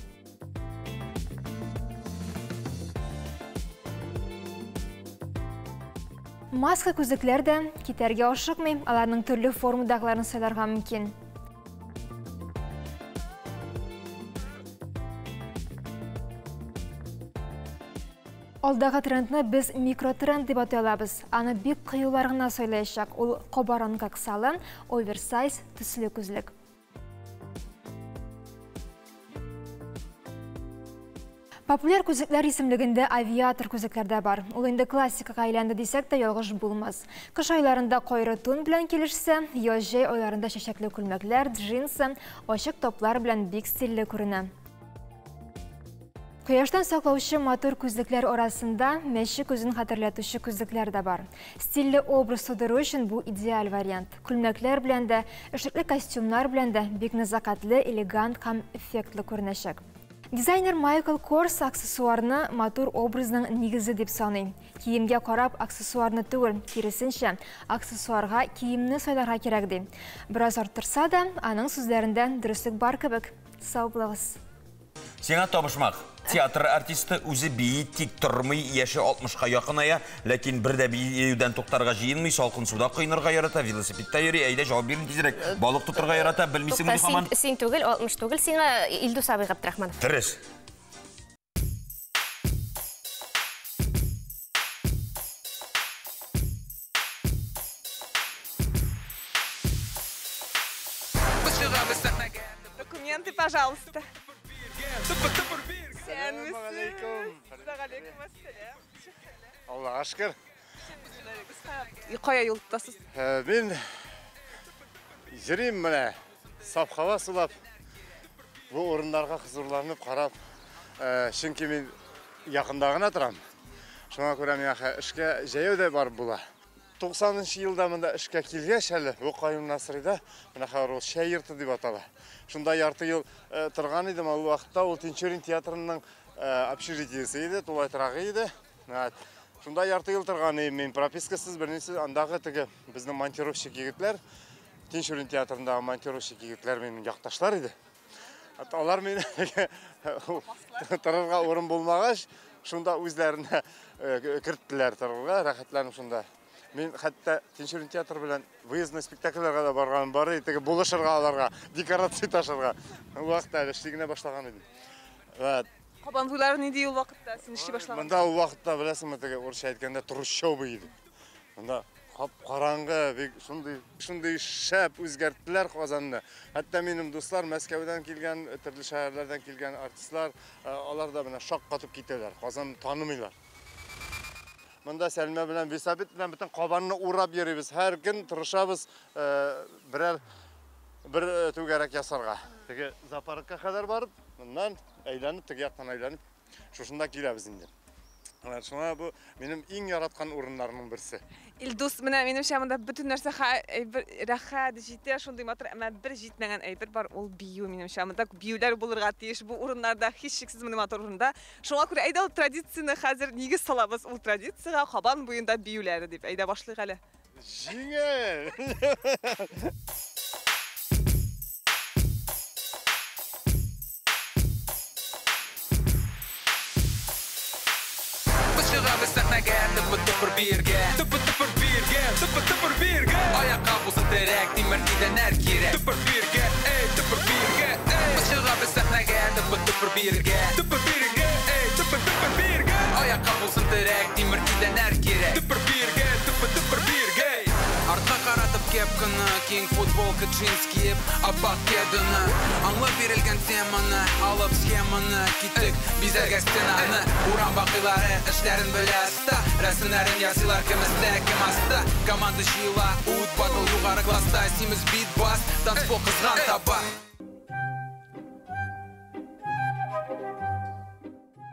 L: Маска күзлекләр дә китәргә ашыкмый, аларның төрле формадагыларын сайларга мөмкин. Алдагы трендны без микротренд дип атый алабыз. Аны бик кыюлар гына сайлаячак. Ул кабарынкы кысалы, оверсайз төсле күзлек. Популяр күзлекләр исемлегендә авиатор күзлекләр дә бар. Ул инде классикага әйләнде дисәк тә ялгыш булмас. Кыш айларында кайры тун белән килешсә, яз-җәй айларында чәчәкле күлмәкләр, джинсы, ачык топлар белән бик стильле күренә. Кояштан саклаучы матур күзлекләр арасында мәче күзен хәтерләтүче күзлекләр дә бар. Стильле образ тудыру өчен бу идеаль вариант. Күлмәкләр белән дә, эшлекле костюмнар белән дә бик нәзакәтле, элегант һәм эффектлы күренәчәк. Дизайнер Майкл Корс аксессуарны матур образның нигезе дип саный. Киемгә карап аксессуарны түгел, киресенчә, аксессуарга киемне сайларга кирәк ди. Бераз арттырса да, аның сүзләрендә дөреслек бар кебек. Сау булыгыз.
A: Сиңа табышмак. Театр артисты үзе бии, тик тормый, яше 60-ка якыная, ләкин бер дә биюдән туктарга җыенмый, салкын суда коенырга ярата, велосипедта йөри, әйдә җавап бирин тизрәк. Балык тотырга ярата, белмисеңме һаман?
B: Син түгел, 60 түгел, сиңа Илдус абый Габдрахманов.
A: Дөрес.
M: чыгабыз сәхнәгә.
D: Документы, пожалуйста. Исәнмесез. Вәгаләйкүм әссәлам.
N: Аллага шөкер.
D: Кая юл тотасыз?
N: Мин йөрим менә, саф һава сулап, бу урыннарга хозурланып карап, чөнки мин якында гына торам. Шуңа күрә миңа эшкә җәяү дә барып була. 90 елда монда эшкә килгәч әле, бу Каюм Насыйрида, менә хәзер ул чәй йорты дип атала. Шунда ярты ел торган идем, ул вакытта ул Тинчурин театрының общежитиесе иде, тулай торагы иде. Шунда ярты ел торган идем мин, пропискасыз берничә, андагы теге безнең монтировщик егетләр, Тинчурин театрындагы монтировщик егетләр минем якташлар иде. Алар мине торырга урын булмагач, шунда үзләренә керттеләр торырга, рәхәтләнеп шунда. Мин хәтта Тинчурин театры белән выездной спектакльләргә дә барганым бар иде, теге булышырга аларга, декорация ташырга. Ул вакытта әле эшли генә башлаган идем.
D: Кабан туйлары нинди ул вакытта син эшли башлаган?
N: Монда ул вакытта беләсеңме, теге урысча әйткәндә трущобы иде. Монда кап-караңгы, бик шундый шәп үзгәрттеләр Казанны. Хәтта минем дуслар Мәскәүдән килгән, төрле шәһәрләрдән килгән артистлар, алар да менә шаккатып китәләр, Казанны танымыйлар. Монда Сәлмә белән Висабит белән бөтен Кабанны урап йөрибез. Һәр көн тырышабыз берәр бер түгәрәк ясарга. Теге зоопаркка кадәр барып, моннан әйләнеп, теге яктан әйләнеп, шушында киләбез инде. Шуңа бу минем иң яраткан урыннарның берсе.
D: Илдус, менә минемчә монда бөтен нәрсә рәхәт, җитә, шундый матур, әмма бер җитмәгән әйбер бар, ул бию минемчә. Монда биюләр булырга тиеш бу урыннарда, һичшиксез мондый матур урында. Шуңа күрә әйдә ул традицияне хәзер нигез салабыз, ул традициягә Кабан буенда биюләре дип. Әйдә башлыйк әле.
N: Җиңел!
M: Чыгабыз сәхнәгә, тыпы-тыпыр биргә, тыпы-тыпыр биргә, тыпы-тыпыр биргә. Аякка булсын терәк, тимер идәннәр кирәк. Тыпыр биргә, эй, тыпыр биргә, эй. Чыгабыз сәхнәгә, тыпы-тыпыр биргә, тыпыр биргә, эй, тыпы-тыпыр биргә. Аякка булсын терәк, тимер идәннәр кирәк. Тыпыр биргә, тыпы-тыпыр биргә. Артка каратып кепканы, киң футболка, джинс киеп, аппак кеданы. Аңлап бирелгән теманы, алып схеманы, киттек бизәргә стенаны. Урам бакыйлары эшләрен белә оста, рәсемнәрен ясыйлар кем өстә, кем аста. Команда җыела, ут батыл югары класста, симез бит бас, танцпол кызган таба.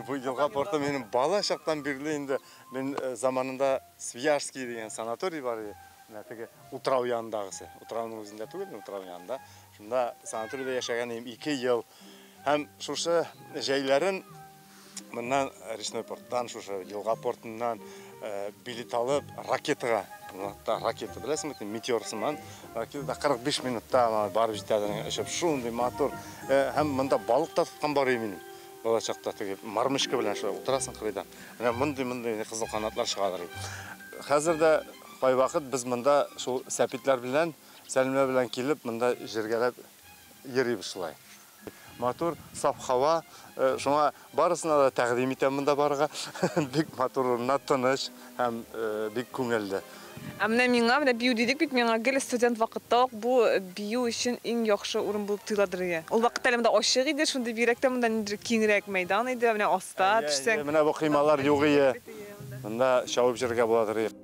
N: Бу елга порты минем бала чактан бирле инде. Мин заманында Свияжский дигән санаторий бар иде. Менә теге утрау янындагысы. Утрауның үзендә түгел, утрау янында. Шунда санаторийда яшәгән идем 2 ел. Һәм шушы җәйләрен моннан речной порттан, шушы елга портыннан билет алып ракетага, ракета беләсеңме, метеор сыман, ракетада 45 минутта барып җитәдер, очып шундый матур. Һәм монда балык та тоткан бар иде минем. Бала чакта теге мормышка белән шулай утырасың кырыйдан. Менә мондый-мондый кызыл канатлар чыгалар иде. Хәзер дә кайвакыт без монда шул сәпитләр белән, Сәлимә белән килеп, монда җиргәләп йөрибез шулай. Матур, саф һава, шуңа барысына да тәкъдим итәм монда барырга. Бик матур урыннар, тыныч һәм бик күңелле.
D: Ә менә миңа, менә бию дидек бит, миңа гел студент вакытта ук бу бию өчен иң яхшы урын булып тоеладыр иде. Ул вакытта әле монда ачык иде, шундый бигрәк тә монда ниндидер киңрәк мәйдан иде, менә аста төшсәң.
N: Менә бу коймалар юк иде. Монда чабып йөрергә буладыр иде.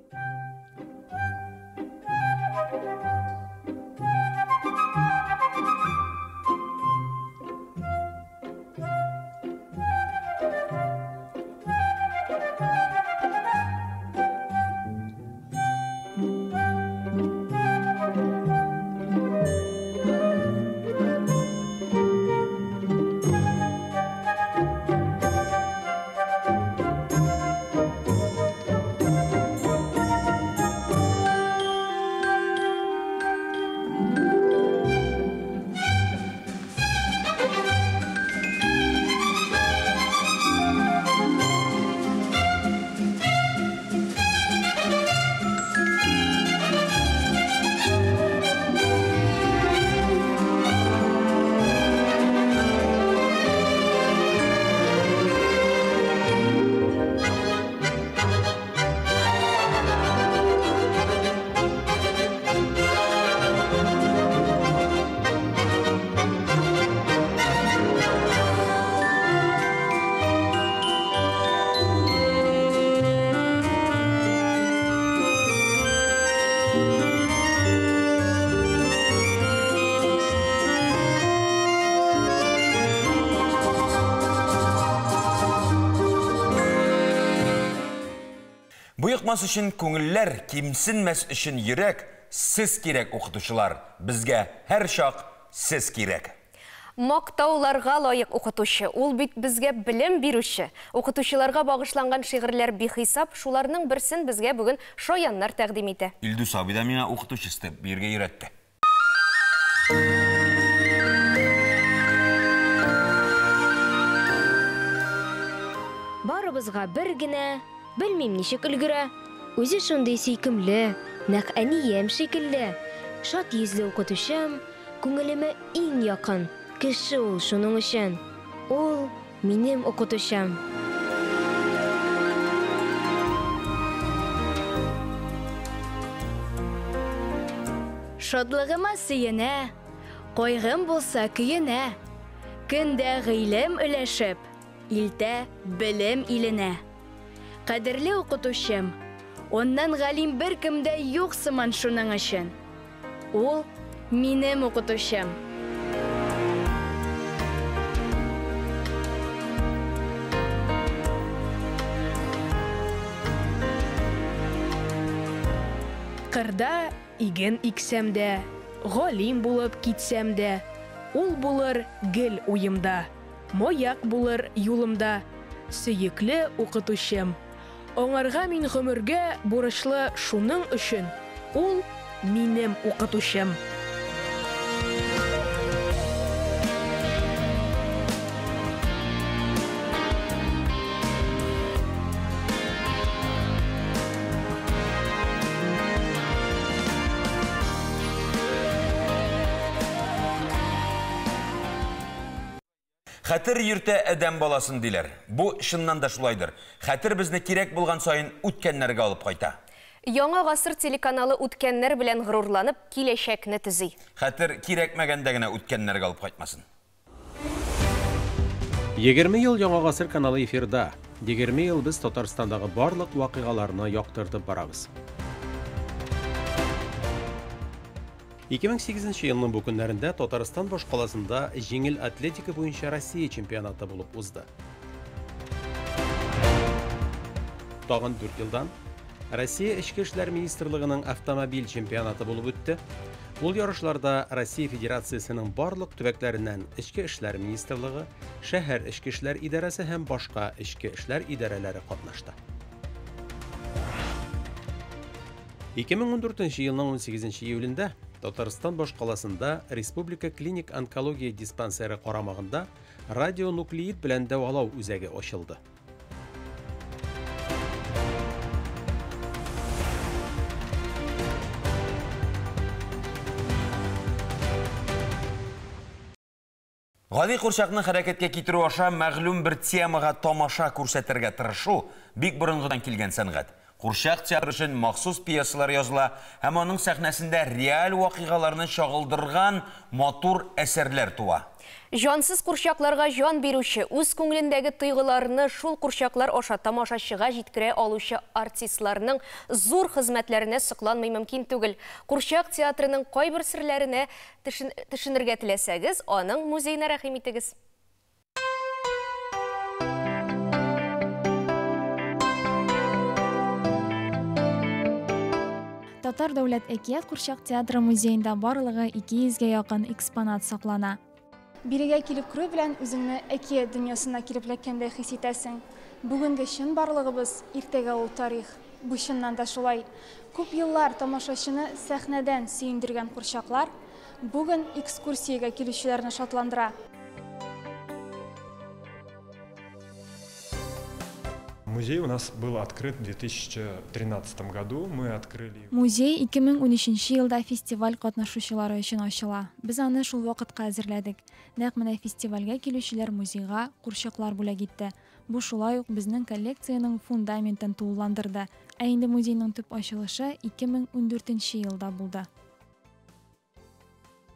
A: Боекмас өчен күңелләр, кимсенмәс өчен йөрәк, сез кирәк, укытучылар, безгә һәрчак сез кирәк.
B: Мактауларга лаек укытучы, ул бит безгә белем бирүче. Укытучыларга багышланган шигырьләр бихисап, шуларның берсен безгә бүген шаяннар тәкъдим итә.
A: Илдус абый да миңа укытучы өстәп биергә өйрәтте.
O: Барыбызга бер генә, белмим ничек өлгерә. Үзе шундый сөйкемле, нәкъ әнием шикелле. Шат йөзле укытучым, күңелемә иң якын кеше ул шуның өчен. Ул минем укытучым.
P: Шатлыгыма сөенә, кайгым булса көенә. Көн дә гыйлем өләшеп, илтә белем иленә. Кадерле укытучым, аннан галим беркем дә юк сыман шуның өчен. Ул минем укытучым.
Q: Кырда иген иксәм дә, галим булып китсәм дә, ул булыр гел уемда, маяк булыр юлымда, сөекле укытучым. Аңарга мин гомергә бурычлы шуның өчен, ул минем укытучым.
A: Хәтер йөртә адәм баласын диләр. Бу чыннан да шулайдыр. Хәтер безне кирәк булган саен үткәннәргә алып кайта.
B: Яңа гасыр телеканалы үткәннәр белән горурланып киләчәкне төзи.
A: Хәтер кирәкмәгәндә генә үткәннәргә алып кайтмасын.
R: 20 ел Яңа гасыр каналы эфирда. 20 ел без Татарстандагы барлык вакыйгаларны яктыртып барабыз. 2008 елның бу көннәрендә Татарстан башкаласында җиңел атлетика буенча Россия чемпионаты булып узды. Тагын 4 елдан Россия Эчке эшләр министрлыгының автомобиль чемпионаты булып үтте. Ул ярышларда Россия Федерациясенең барлык төбәкләреннән Эчке эшләр министрлыгы, шәһәр эчке эшләр идарәсе һәм башка эчке эшләр идарәләре катнашты. 2014 елның 18 июлендә Татарстан башкаласында Республика клиник онкология диспансеры карамагында радионуклеид белән дәвалау үзәге ачылды.
A: Гади курчакны хәрәкәткә китерү аша мәгълүм бер темага тамаша күрсәтергә тырышу бик борынгыдан килгән сәнгать. Курчак театры өчен махсус пьесалар языла һәм аның сәхнәсендә реаль вакыйгаларны чагылдырган матур әсәрләр туа.
B: Җансыз курчакларга җан бирүче, үз күңелендәге тойгыларны шул курчаклар аша тамашачыга җиткерә алучы артистларның зур хезмәтләренә сокланмый мөмкин түгел. Курчак театрының кайбер серләренә төшенергә теләсәгез, аның музеена рәхим итегез.
C: Татар дәүләт әкият курчак театры музеенда барлыгы 200гә якын экспонат саклана. Бирегә килеп керү белән үзеңне әкият дөньясына килеп эләккәндәй хис итәсең. Бүгенге чын барлыгыбыз, иртәгә ул тарих. Бу чыннан да шулай. Күп еллар тамашачыны сәхнәдән сөендергән курчаклар бүген экскурсиягә килүчеләрне шатландыра.
S: Музей у нас был открыт в 2013 году. Мы открыли.
C: Музей 2013 елда фестиваль катнашучылары өчен ачыла. Без аны шул вакытка әзерләдек. Нәкъ менә фестивальгә килүчеләр музейга курчаклар бүләк итте. Бу шулай ук безнең коллекциянең фундаментын тулыландырды. Ә инде музейның төп ачылышы 2014 елда булды.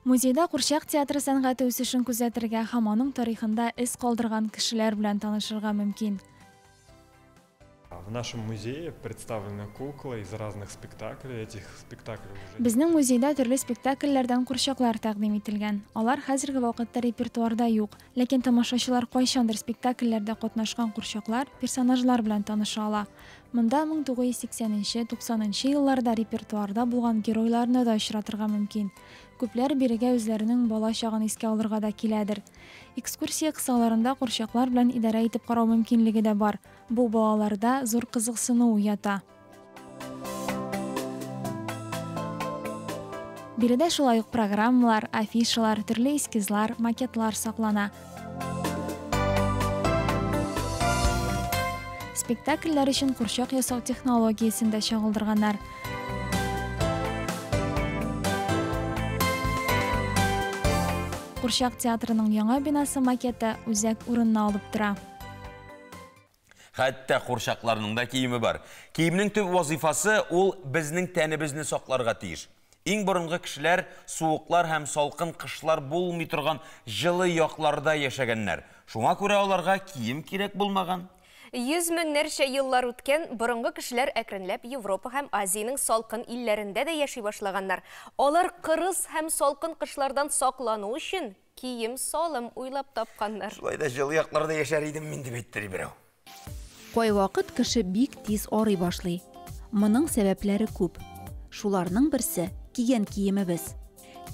C: Музейда курчак театры сәнгате үсешен күзәтергә һәм аның тарихында эз калдырган кешеләр белән танышырга мөмкин.
S: В нашем музее представлены куклы из разных спектаклей. Этих спектаклей уже
C: Безнең музейда төрле спектакльләрдән курчаклар тәкъдим ителгән. Алар хәзерге вакытта репертуарда юк, ләкин тамашачылар кайчандыр спектакльләрдә катнашкан курчаклар, персонажлар белән таныша ала. Монда 1980 нче, 90 нчы елларда репертуарда булган геройларны да очратырга мөмкин. Күпләр бирегә үзләренең бала чагын искә алырга да киләдер. Экскурсия кысаларында курчаклар белән идарә итеп карау мөмкинлеге дә бар. Бу балаларда зур кызыксыну уята. Биредә шулай ук программалар, афишалар, төрле эскизлар, макетлар саклана. Спектакльләр өчен курчак ясау технологиясен дә чагылдырганнар. Курчак театрының яңа бинасы макеты үзәк урынны алып тора.
A: Хәтта курчакларның да киеме бар. Киемнең төп вазифасы ул безнең тәнебезне сакларга тиеш. Иң борынгы кешеләр суыклар һәм салкын кышлар булмый торган җылы якларда яшәгәннәр. Шуңа күрә аларга кием кирәк булмаган.
B: Йөз меңнәрчә еллар үткән, борынгы кешеләр әкренләп Европа һәм Азиянең салкын илләрендә дә яши башлаганнар. Алар кырыс һәм салкын кышлардан саклану өчен кием-салым уйлап тапканнар.
A: Шулай да җылы якларда яшәр идем мин, дип әйтте берәү.
H: Кайвакыт кеше бик тиз арый башлый. Моның сәбәпләре күп. Шуларның берсе, кигән киемебез.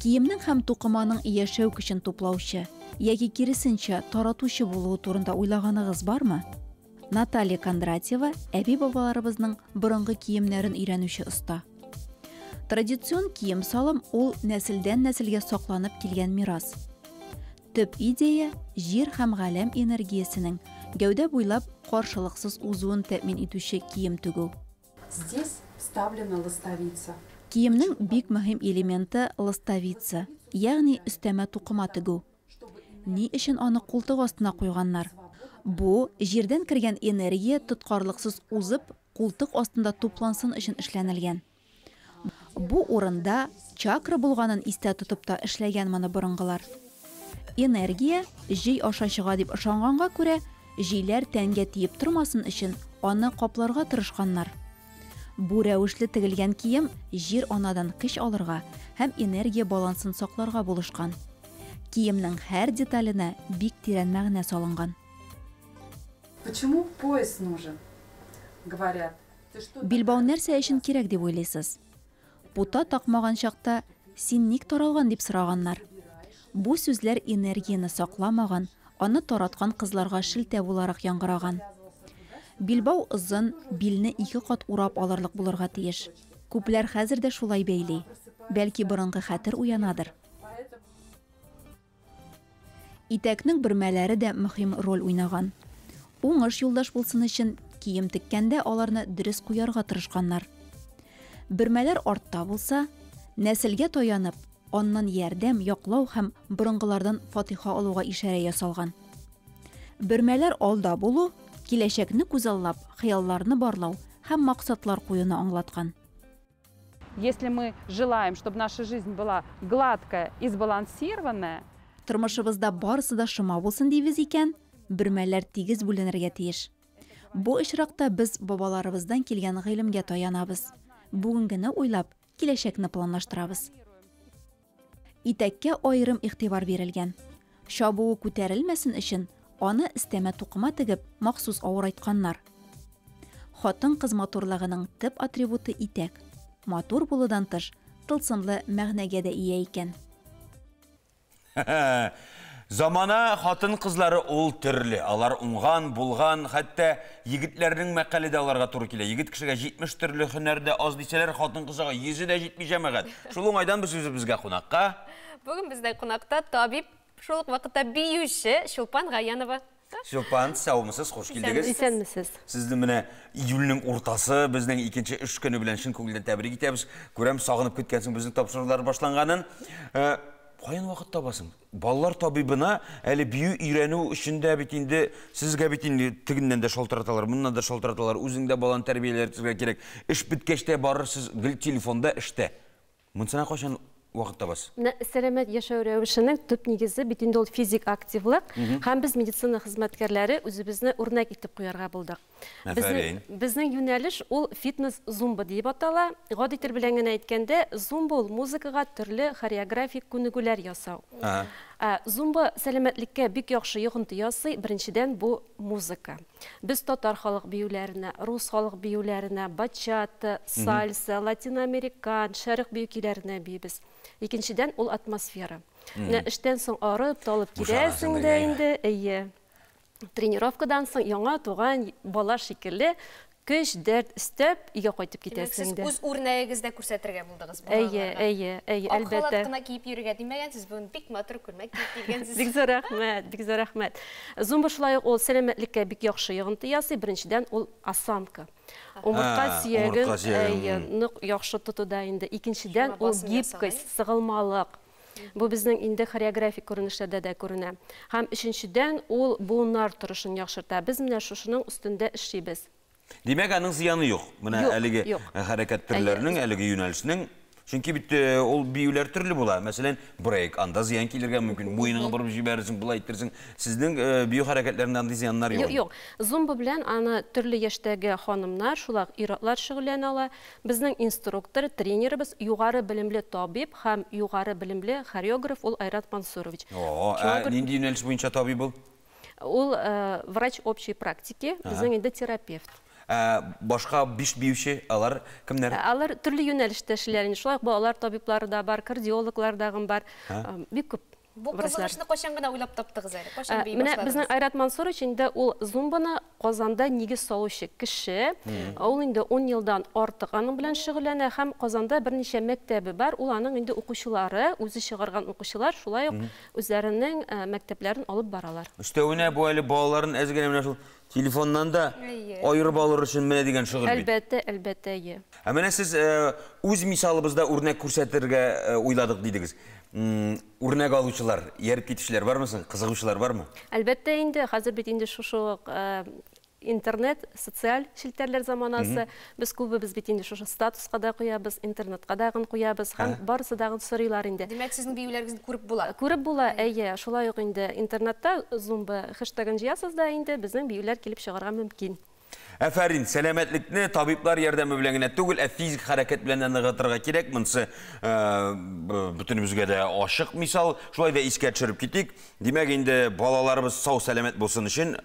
H: Киемнең һәм тукыманың яшәү көчен туплаучы яки киресенчә, таратучы булуы турында уйлаганыгыз бармы? Наталья Кондратьева әби-бабаларыбызның борынгы киемнәрен өйрәнүче оста. Традицион кием-салым ул нәселдән-нәселгә сакланып килгән мирас. Төп идея, җир һәм галәм энергиясенең гәүдә буйлап каршылыксыз узуын тәэмин итүче кием тегү.
T: Здесь вставлена ластовица.
H: Киемнең бик мөһим элементы, ластовица, ягъни өстәмә тукыма тегү. Ни өчен аны култык астына куйганнар? Бу, җирдән кергән энергия тоткарлыксыз узып, култык астында туплансын өчен эшләнелгән. Бу урында чакра булганын истә тотып та эшләгән моны борынгылар. Энергия җөй аша чыга дип ышанганга күрә, җөйләр тәнгә тиеп тормасын өчен аны капларга тырышканнар. Бу рәвешле тегелгән кием җир-анадан көч алырга һәм энергия балансын сакларга булышкан. Киемнең һәр деталенә бик тирән мәгънә салынган.
T: Почему пояс нужен? Говорят, ты что
H: Билбау нәрсә өчен кирәк дип уйлыйсыз? Пута такмаган чакта син ник таралган дип сораганнар. Бу сүзләр энергияне сакламаган, аны тараткан кызларга шелтә буларак яңгыраган. Билбау озын, билне ике кат урап алырлык булырга тиеш. Күпләр хәзер дә шулай бәйли. Бәлки борынгы хәтер уянадыр. Итәкнең бөрмәләре дә мөһим роль уйнаган. Уңыш юлдаш булсын өчен, кием теккәндә аларны дөрес куярга тырышканнар. Бөрмәләр артта булса, нәселгә таянып, аннан ярдәм, яклау һәм борынгылардан фатиха алуга ишарә ясалган. Бөрмәләр алда булу, киләчәкне күзаллап, хыялларны барлау һәм максатлар куюны аңлаткан.
T: Если мы желаем, чтобы наша жизнь была гладкая и сбалансированная,
H: Тормышыбызда барысы да шома булсын дибез икән, бөрмәләр тигез бүленергә тиеш. Бу очракта без бабаларыбыздан килгән гыйлемгә таянабыз. Бүгенгене уйлап, киләчәкне планлаштырабыз. Итәккә аерым игътибар бирелгән. Чабуы күтәрелмәсен өчен, аны өстәмә тукыма тегеп, махсус авырайтканнар. Хатын-кыз матурлыгының төп атрибуты итәк. Матур булудан тыш, тылсымлы мәгънәгә дә ия икән.
A: Замана хатын-кызлары ул төрле. Алар уңган, булган, хәтта егетләрнең мәкале дә аларга туры килә. Егет кешегә 70 төрле һөнәр дә аз дисәләр, хатын-кызга йөзе дә җитми җәмәгать. Шул уңайдан без үзебезгә кунакка.
B: Бүген бездә кунакта табиб, шул ук вакытта биюче Чулпан Гаянова.
A: Чулпан, саумысыз, хуш килдегез.
U: Исәнмесез.
A: Сезне менә июльнең уртасы, безнең икенче эш көне белән чын күңелдән тәбрик итәбез. Күрәм, сагынып көткәнсең безнең тапшырулар башланганын. Каян вакыт табасың? Балалар табибына әле бию өйрәнү өчен дә бит инде сезгә бит инде тегеннән дә шалтыраталар, моннан да шалтыраталар, үзең дә баланы тәрбияләргә кирәк. Эш беткәч тә барырсыз, гел телефонда эштә. Монысына кайчан вакыт табасыз?
U: Менә сәламәт яшәү рәвешенең төп нигезе бит инде ул физик активлык. Һәм без медицина хезмәткәрләре үзебезне үрнәк итеп куярга булдык.
A: Афәрин.
U: Безнең юнәлеш ул фитнес зумба диеп атала. Гади тел белән генә әйткәндә, зумба ул музыкага төрле хореографик күнегүләр ясау. Зумба сәламәтлеккә бик яхшы йогынты ясый. Беренчедән, бу музыка. Без татар халык биюләренә, рус халык биюләренә, бачата, сальса, латиноамерикан, шәрык бию көйләренә биибез. Икенчедән, ул атмосфера. Менә эштән соң арып, талып
A: Бушанасың
U: киләсең дә
A: дигән.
U: инде, әйе. Тренировкадан соң яңа туган бала шикелле көч, дәрт өстәп өйгә кайтып
B: Димәк,
U: китәсең
B: сез
U: дә.
B: үз үрнәгегездә күрсәтергә булдыгыз
U: Әйе,
B: балаларга.
U: әйе, әйе,
B: Ак халат
U: әлбәттә.
B: кына киеп йөрергә димәгәнсез, бүген бик матур күлмәк киеп килгәнсез.
U: Бик зур рәхмәт, бик зур рәхмәт. Зумба шулай ук ул сәламәтлеккә бик яхшы йогынты ясый. Беренчедән, ул осанка. Умыртка сөяген,
A: Умыртка сөяген.
U: әйе, нык яхшы тотуда инде. Икенчедән,
B: Шуңа
U: ул
B: басым ясаган.
U: гибкость, сыгылмалык. Бу безнең инде хореографик күренешләрдә дә күренә. Һәм өченчедән, ул буыннар торышын яхшырта. Без менә шушының өстендә эшлибез.
A: Димәк, аның зыяны юк. Менә
U: Юк,
A: әлеге
U: юк.
A: хәрәкәт төрләренең, әлеге юнәлешнең. Чөнки бит ул биюләр төрле була. Мәсәлән, брейк, анда зыян килергә мөмкин. Муеныңа борып җибәрерсең, болай иттерсең. Сезнең бию хәрәкәтләрендә андый зыяннар юк.
U: Юк, юк. Зумба белән аны төрле яшьтәге ханымнар, шулай ук ир-атлар шөгыльләнә ала. Безнең инструктор, тренерыбыз югары белемле табиб һәм югары белемле хореограф ул Айрат Мансурович.
A: О,
U: Шуңа
A: ә
U: күрә
A: нинди юнәлеш буенча табиб ул?
U: Ул врач общей практики, безнең инде терапевт.
A: Башка 5 биюче, алар кемнәр?
U: Алар төрле юнәлештә эшлиләр инде. Шулай ук балалар табиблары да бар, кардиологлар да бар. Бик күп
B: Бу
U: врачлар.
B: кызыгышны кайчан гына уйлап таптыгыз әле? Кайчан бии
U: Менә
B: башладыгыз?
U: безнең Айрат Мансурович инде ул зумбаны Казанда нигез салучы кеше. Ул инде 10 елдан артык аның белән шөгыльләнә һәм Казанда берничә мәктәбе бар. Ул аның инде укучылары, үзе чыгарган укучылар шулай ук үзләренең мәктәпләрен алып баралар.
A: Өстәвенә бу әле балаларын әз генә менә шул телефоннан да аерып алыр өчен менә дигән шөгыль бит.
U: Әлбәттә, әлбәттә, әйе.
A: Ә менә сез үз мисалыбызда үрнәк күрсәтергә уйладык дидегез. Үрнәк алучылар, ияреп китүчеләр бармы соң? Кызыгучылар бармы?
U: Әлбәттә инде, хәзер бит инде шушы ук интернет, социаль челтәрләр заманасы. Без күбебез бит инде шушы статуска да куябыз, интернетка да куябыз һәм барысы да сорыйлар инде.
B: Димәк, сезнең биюләрегезне күреп була.
U: Күреп була, әйе. Шулай ук инде интернетта зумба хэштегын җыясыз да инде безнең биюләр килеп чыгарга мөмкин.
A: Әфәрин, сәламәтлекне табиблар ярдәме белән генә түгел, ә физик хәрәкәт белән дә ныгытырга кирәк. Монысы бөтенебезгә дә ачык мисал. Шулай да искә төшереп китик. Димәк, инде балаларыбыз сау сәламәт булсын өчен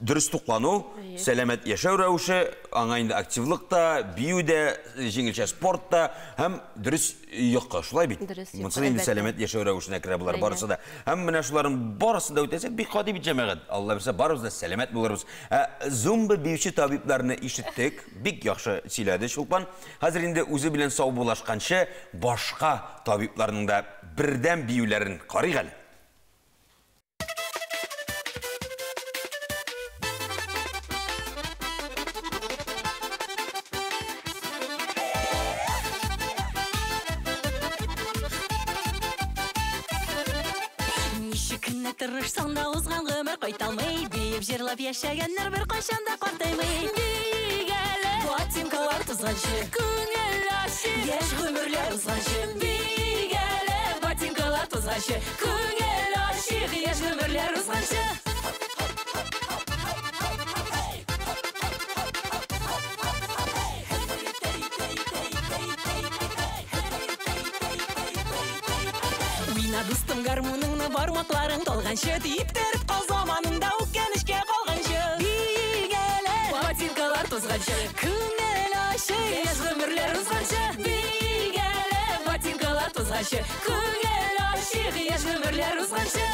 A: дөрес туклану, сәламәт яшәү рәвеше, аңа инде активлык та, бию дә, җиңелчә спорт та һәм дөрес йокы. Шулай бит?
U: Дөрес йокы,
A: Монысы инде
U: әлбәттә.
A: сәламәт яшәү рәвешенә керә болар барысы да. Һәм менә шуларның барысын да үтәсәк, бик гади бит, җәмәгать. Алла бирсә, барыбыз да сәламәт булырбыз. Ә зумба биюче табибларны ишеттек, бик яхшы сөйләде Чулпан. Хәзер инде үзе белән саубуллашканчы башка табибларның да бердәм биюләрен карыйк әле.
V: Ничек кенә тырышсаң да узган гомер кайталмый, биеп җырлап яшәгәннәр бер кайчан да картаймый. Биик әле, ботинкалар тузганчы, күңел ачык, яшь гомерләр узганчы. Биик әле, ботинкалар тузганчы, күңел ачык, яшь гомерләр узганчы. Уйна, дустым, гармуныңны бармакларың талганчы, типтереп кал заманыңда үкенечкә калганчы. Биик әле, ботинкалар тузганчы, күңел ачык, яшь гомерләр узганчы. Биик әле, ботинкалар тузганчы, күңел ачык, яшь гомерләр узганчы.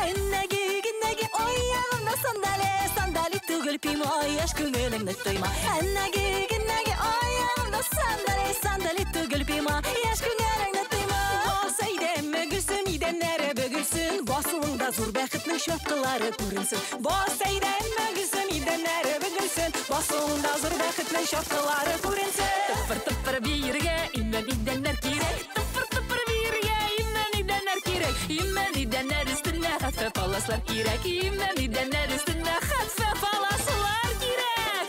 V: Әннәге, геннәге, аягымда сандали, сандали түгел пима, яшь күңелеңне тойма. Әннәге, геннәге, аягымда сандали, сандали түгел пима, яшь күңелеңне тойма. Бас әйдәме, гөлсем, идәннәре бөгелсен, басуыңда зур бәхетнең чаткылары күренсен. Бас әйдәме, гөлсем, идәннәре бөгелсен, басуыңда зур бәхетнең чаткылары күренсен. Тыпыр-тыпыр биергә, имән идәннәр кирәк. Тыпыр-тыпыр биергә, имән идәннәр кирәк. Имән идәннәр өстенә хәтфә паласлар кирәк. Имән идәннәр өстенә хәтфә паласлар кирәк.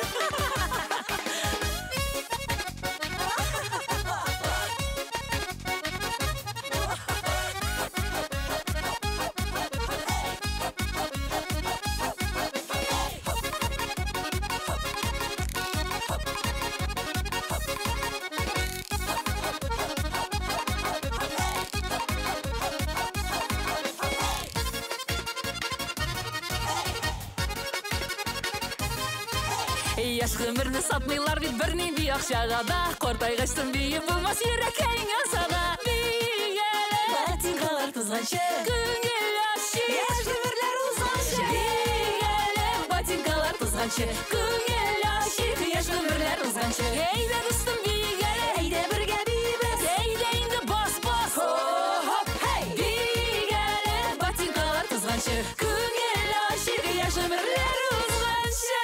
F: Яшь гомерне сатмыйлар бит бернинди акчага да. Картайгачтын биеп булмас йөрәккә иңгән да. Бияле, ботинкалар тузганчы, күңел ачыйк, яшь гомерләр узганчы. Бияле, ботинкалар тузганчы, күңел ачыйк, яшь гомерләр узганчы. Әйдә, дустым, биегәле, әйдә бергә биибез, әйдә инде бас, бас. Хоп, хей! Биегәле, ботинкалар тузганчы, күңел ачыйк, яшь гомерләр узганчы.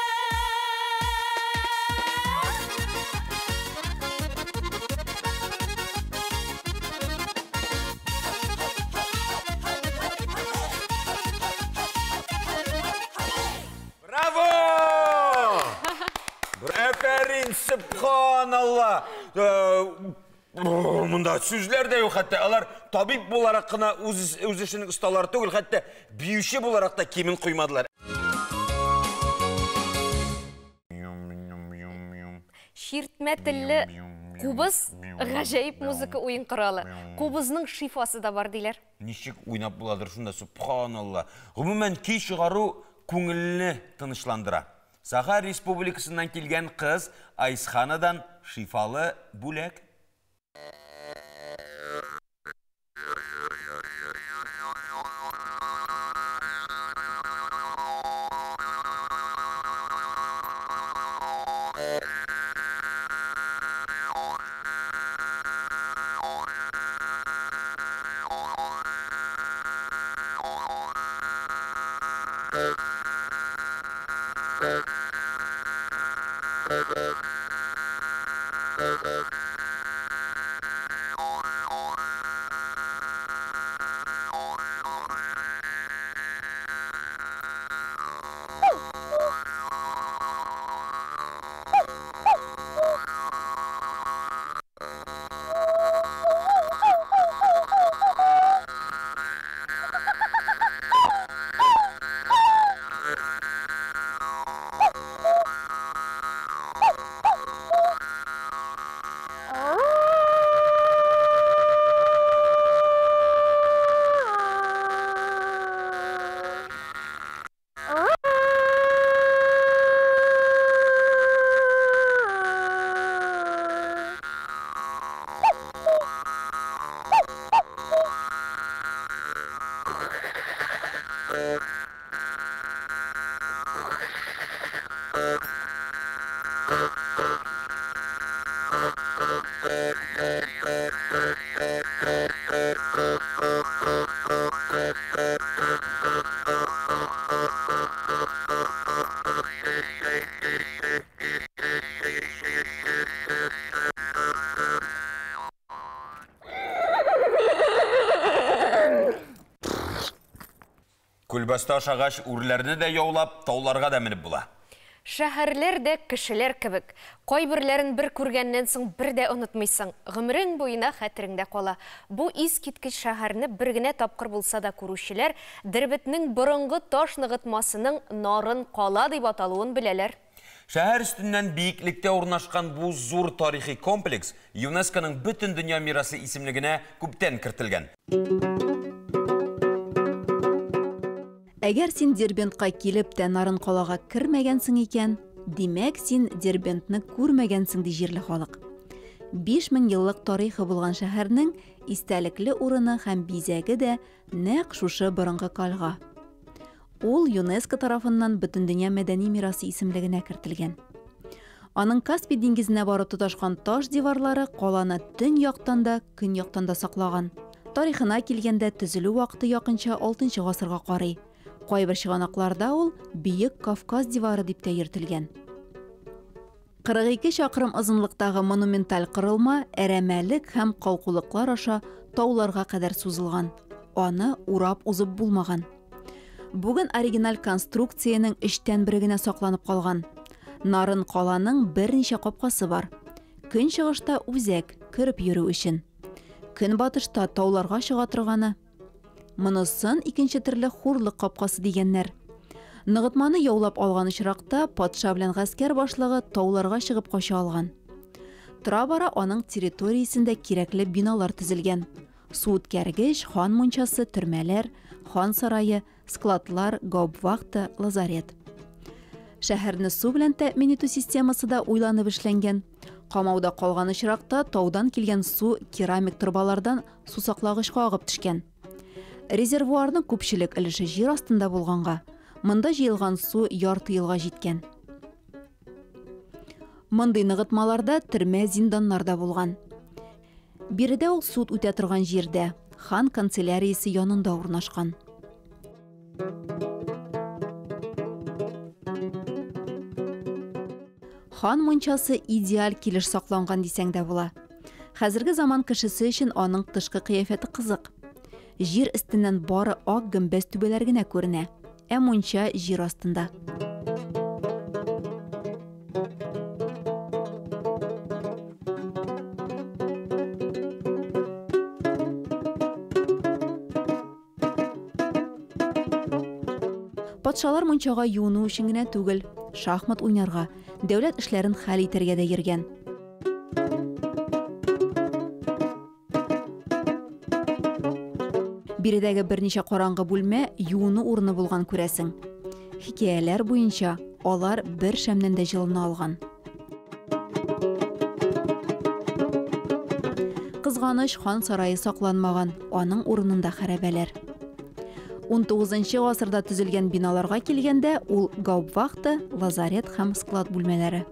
A: Браво! Әфәрин, сөбханалла! Монда сүзләр дә юк хәтта. Алар табиб буларак кына үз үз эшенең осталары түгел, хәтта биюче буларак та кимен куймадылар.
B: Чиртмә телле кубыз гаҗәеп музыка уен коралы. Кубызның шифасы да бар диләр.
A: Ничек уйнап буладыр шунда, сөбханалла. Гомумән, көй чыгару күңелне тынычландыра. Саха Республикасыннан килгән кыз Айсханадан шифалы бүләк. Күлбасты ашагач, үрләрне дә яулап, тауларга да менеп була.
B: Шәһәрләр дә кешеләр кебек. Кайберләрен бер күргәннән соң бер дә онытмыйсың. Гомерең буена хәтереңдә кала. Бу искиткеч шәһәрне бер генә тапкыр булса да күрүчеләр Дербетнең борынгы таш ныгытмасының Нарын кала дип аталуын беләләр.
A: Шәһәр өстеннән биеклектә урнашкан бу зур тарихи комплекс ЮНЕСКОның бөтен дөнья мирасы исемлегенә күптән кертелгән.
H: Әгәр син Дербентка килеп тә Нарын калага кермәгәнсең икән, димәк, син Дербентны күрмәгәнсең, ди җирле халык. 5000 еллык тарихы булган шәһәрнең истәлекле урыны һәм бизәге дә нәкъ шушы борынгы кальга. Ул ЮНЕСКО тарафыннан Бөтендөнья мәдәни мирасы исемлегенә кертелгән. Аның Каспий диңгезенә барып тоташкан таш диварлары каланы төньяктан да, көньяктан да саклаган. Тарихына килгәндә, төзелү вакыты якынча 6 гасырга карый. Кайбер чыганакларда ул Бөек Кавказ дивары дип тә йөртелгән. 42 чакрым озынлыктагы монументаль корылма әрәмәлек һәм калкулыклар аша тауларга кадәр сузылган. Аны урап узып булмаган. Бүген оригиналь конструкциянең өчтән бере генә сакланып калган. Нарын каланың берничә капкасы бар. Көнчыгышта үзәк, кереп йөрү өчен. Көнбатышта тауларга чыга торганы. Монысын икенче төрле хурлык капкасы дигәннәр. Ныгытманы яулап алган очракта патша белән гаскәр башлыгы тауларга чыгып кача алган. Тора-бара аның территориясендә кирәкле биналар төзелгән. Су үткәргеч, хан мунчасы, төрмәләр, хан сарае, складлар, гауптвахта, лазарет. Шәһәрне су белән тәэмин итү системасы да уйланып эшләнгән. Камауда калган очракта таудан килгән су керамик торбалардан сусаклагычка агып төшкән. Резервуарның күпчелек өлеше җир астында булганга, монда җыелган су ярты елга җиткән. Мондый ныгытмаларда төрмә зинданнар да булган. Биредә ул суд үтә торган җирдә, хан канцеляриясе янында урнашкан. Хан мунчасы идеаль килеш сакланган дисәң дә була. Хәзерге заман кешесе өчен аның тышкы кыяфәте кызык. Җир өстеннән бары ак гөмбәз түбәләр генә күренә, ә мунча җир астында. Патшалар мунчага юыну өчен генә түгел, шахмат уйнарга, дәүләт эшләрен хәл итәргә дә йөргән. Биредәге берничә караңгы бүлмә юыну урыны булган күрәсең. Хикәяләр буенча, алар бер шәмнән дә җылына алган. Кызганыч, хан сарае сакланмаган, аның урынында хәрабәләр. 19 гасырда төзелгән биналарга килгәндә, ул гауптвахта, лазарет һәм склад бүлмәләре.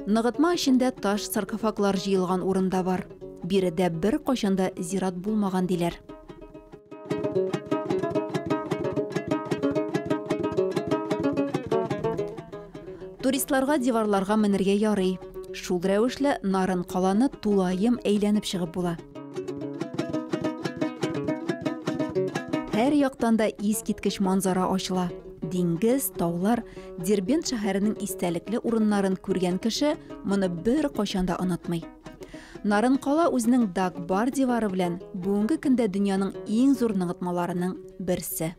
H: Ныгытма эчендә таш саркофаглар җыелган урында бар. Биредә бер кайчан да зират булмаган диләр. Туристларга диварларга менергә ярый. Шул рәвешле Нарын каланы тулаем әйләнеп чыгып була. Һәр яктан да искиткеч манзара ачыла. Диңгез, таулар, Дербент шәһәренең истәлекле урыннарын күргән кеше моны бер кайчан да онытмый. Нарын кала үзенең Дагбар дивары белән бүгенге көндә дөньяның иң зур ныгытмаларының берсе.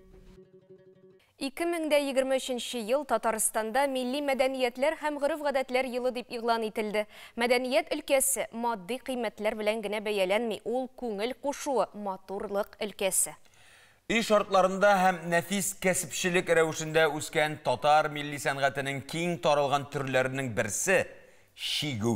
B: 2023 ел Татарстанда милли мәдәниятләр һәм гореф-гадәтләр елы дип игълан ителде. Мәдәният өлкәсе матди кыйммәтләр белән генә бәяләнми, ул күңел кушуы, матурлык өлкәсе.
A: Өй шартларында һәм нәфис кәсепчелек рәвешендә үскән татар милли сәнгатенең киң таралган төрләренең берсе чигү.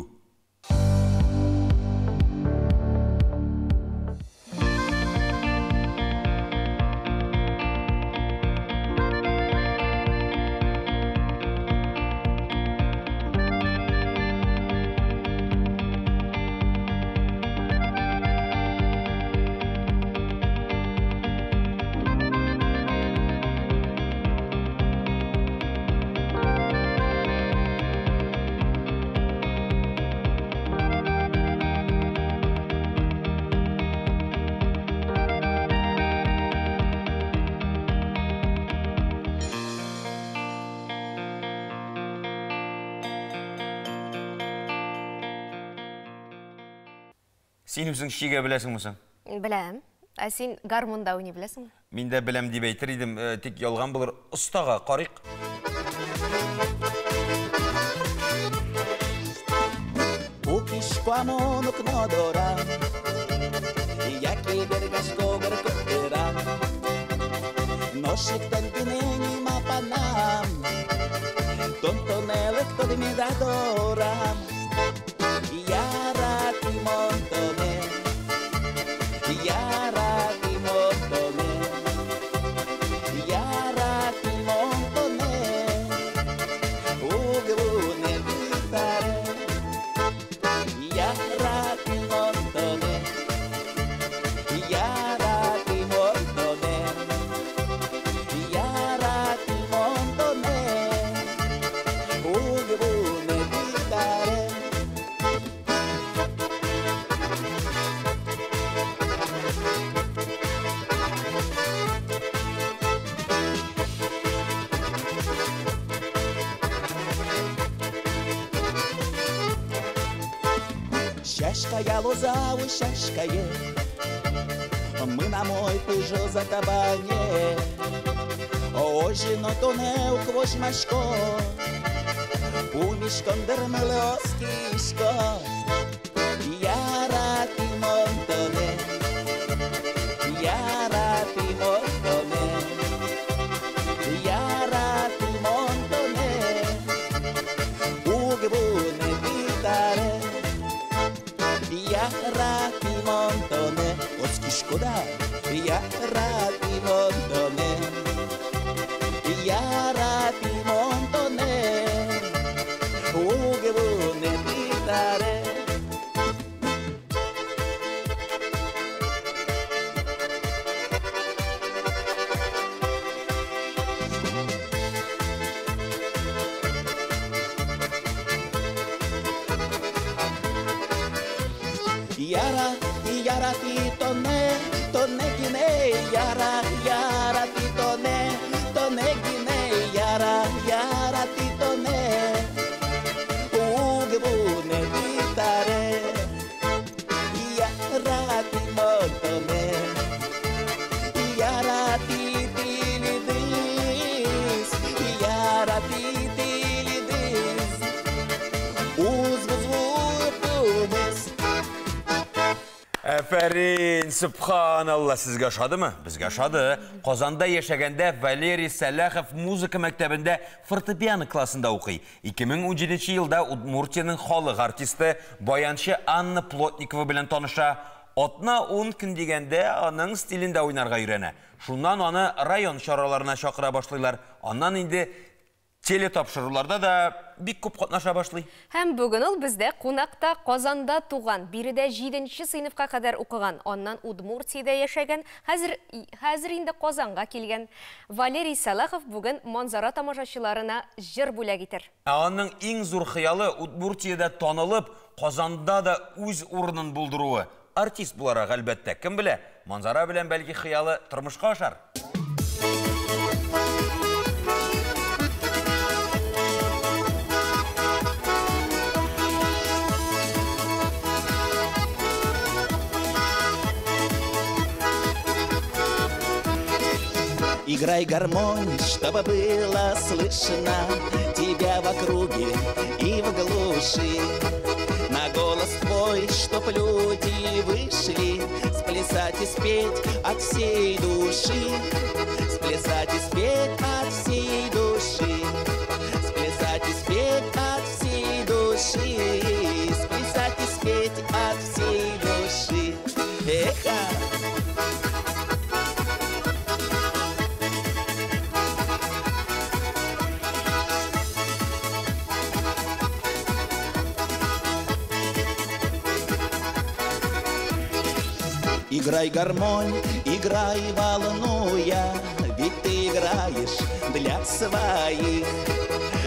A: Син үзең чигә беләсеңме соң?
B: Беләм. Ә син гармунда уйный беләсеңме?
A: Мин дә беләм дип әйтер идем, тик ялган булыр. Остага карыйк.
G: Шашкая лоза у шашкае, мы на мой пыжо за табане. Ожино тоне у квошмашко, пумишком дермелоскишко. Яра ти монтоне, И шкода, яра ти монтоне, яра ти монтоне, угебуне титаре. Яра, яра ти тоне, тоне гине, яра, яра ти тоне, тоне гине, яра, яра ти тоне, угбуне титаре, яра ти монтоне, яра ти тилидис, яра ти тилидис, узвузвутумес.
A: Әфәрин, субханалла, сезгә ошадымы? Безгә ошады. Казанда яшәгәндә Валерий Сәлахов музыка мәктәбендә фортепиано классында укый. 2017 елда Удмуртиянең халык артисты, баянчы Анна Плотникова белән таныша. Атна 10 көн дигәндә аның стилендә уйнарга өйрәнә. Шуннан аны район чараларына чакыра башлыйлар. Аннан инде телетапшыруларда да бик күп катнаша башлый.
B: Һәм бүген ул бездә кунакта. Казанда туган, биредә 7 сыйныфка кадәр укыган, аннан Удмуртиядә яшәгән, хәзер инде Казанга килгән. Валерий Сәлахов бүген Манзара тамашачыларына җыр бүләк итер.
A: Ә аның иң зур хыялы Удмуртиядә танылып, Казанда да үз урынын булдыруы. Артист буларак, әлбәттә, кем белә, Манзара белән бәлки хыялы тормышка ашар.
G: Играй, гармонь, чтобы было слышно тебя в округе и в глуши. На голос твой, чтоб люди вышли сплясать и спеть от всей души. Сплясать и спеть от всей души. Сплясать и спеть от всей души. Сплясать и спеть от всей души. Эхо! Играй, гармонь, играй, волнуя, ведь ты играешь для своих.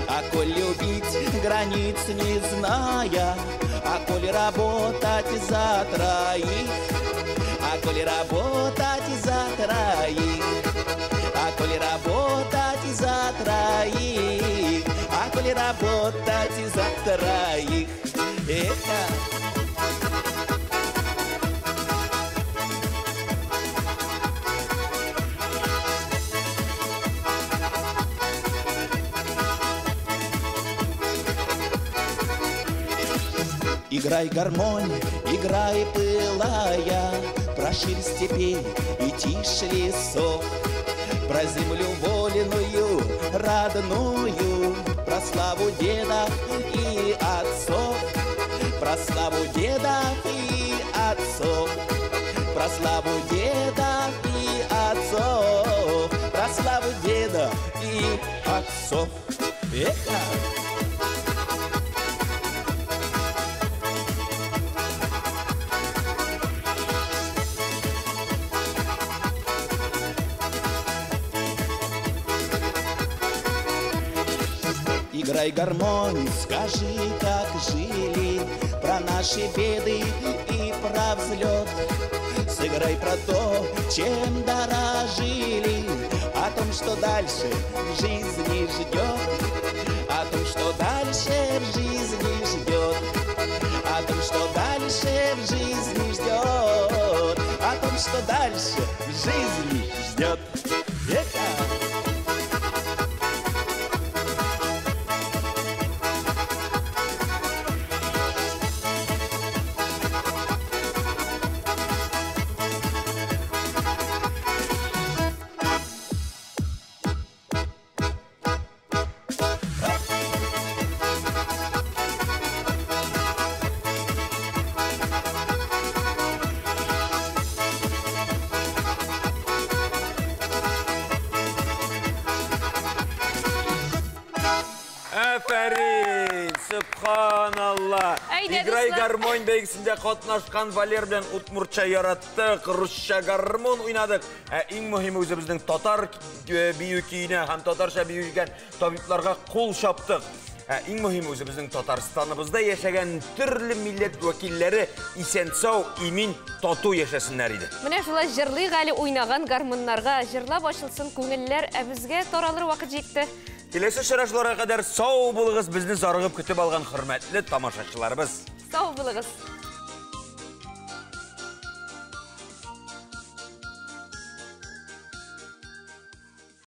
G: А коль любить, границ не зная, а коль работать за троих, а коль работать за троих, а коль работать за троих, а коль работать за троих. Это... Играй, гармонь, играй, пылая, про ширь степей и тишь лесов, про землю воленную, родную, про славу дедов и отцов, про славу дедов и отцов, про славу дедов и отцов, про славу дедов и отцов. Эхо! Играй, гармонь, скажи, как жили, про наши беды и про взлет. Сыграй про то, чем дорожили, о том, что дальше в жизни ждет, о том, что дальше в жизни ждет, о том, что дальше в жизни ждет, о том, что дальше в жизни ждет. Эхо!
A: Афәрин! Сөбханалла! Играй гармонь бәйгесендә катнашкан Валер белән удмуртча яраттык, русча гармун уйнадык. Ә иң мөһиме үзебезнең татар бию көенә һәм татарча биегән табибларга кул чаптык. Ә иң мөһиме үзебезнең Татарстаныбызда яшәгән төрле милләт вәкилләре исән-сау, имин, тату яшәсеннәр иде.
B: Менә шулай җырлыйк әле уйнаган гармуннарга, җырлап ачылсын күңелләр, ә безгә таралыр вакыт җитте.
A: Киләсе очрашуларга кадәр сау булыгыз, безне зарыгып көтеп алган хөрмәтле тамашачыларыбыз.
B: Сау булыгыз.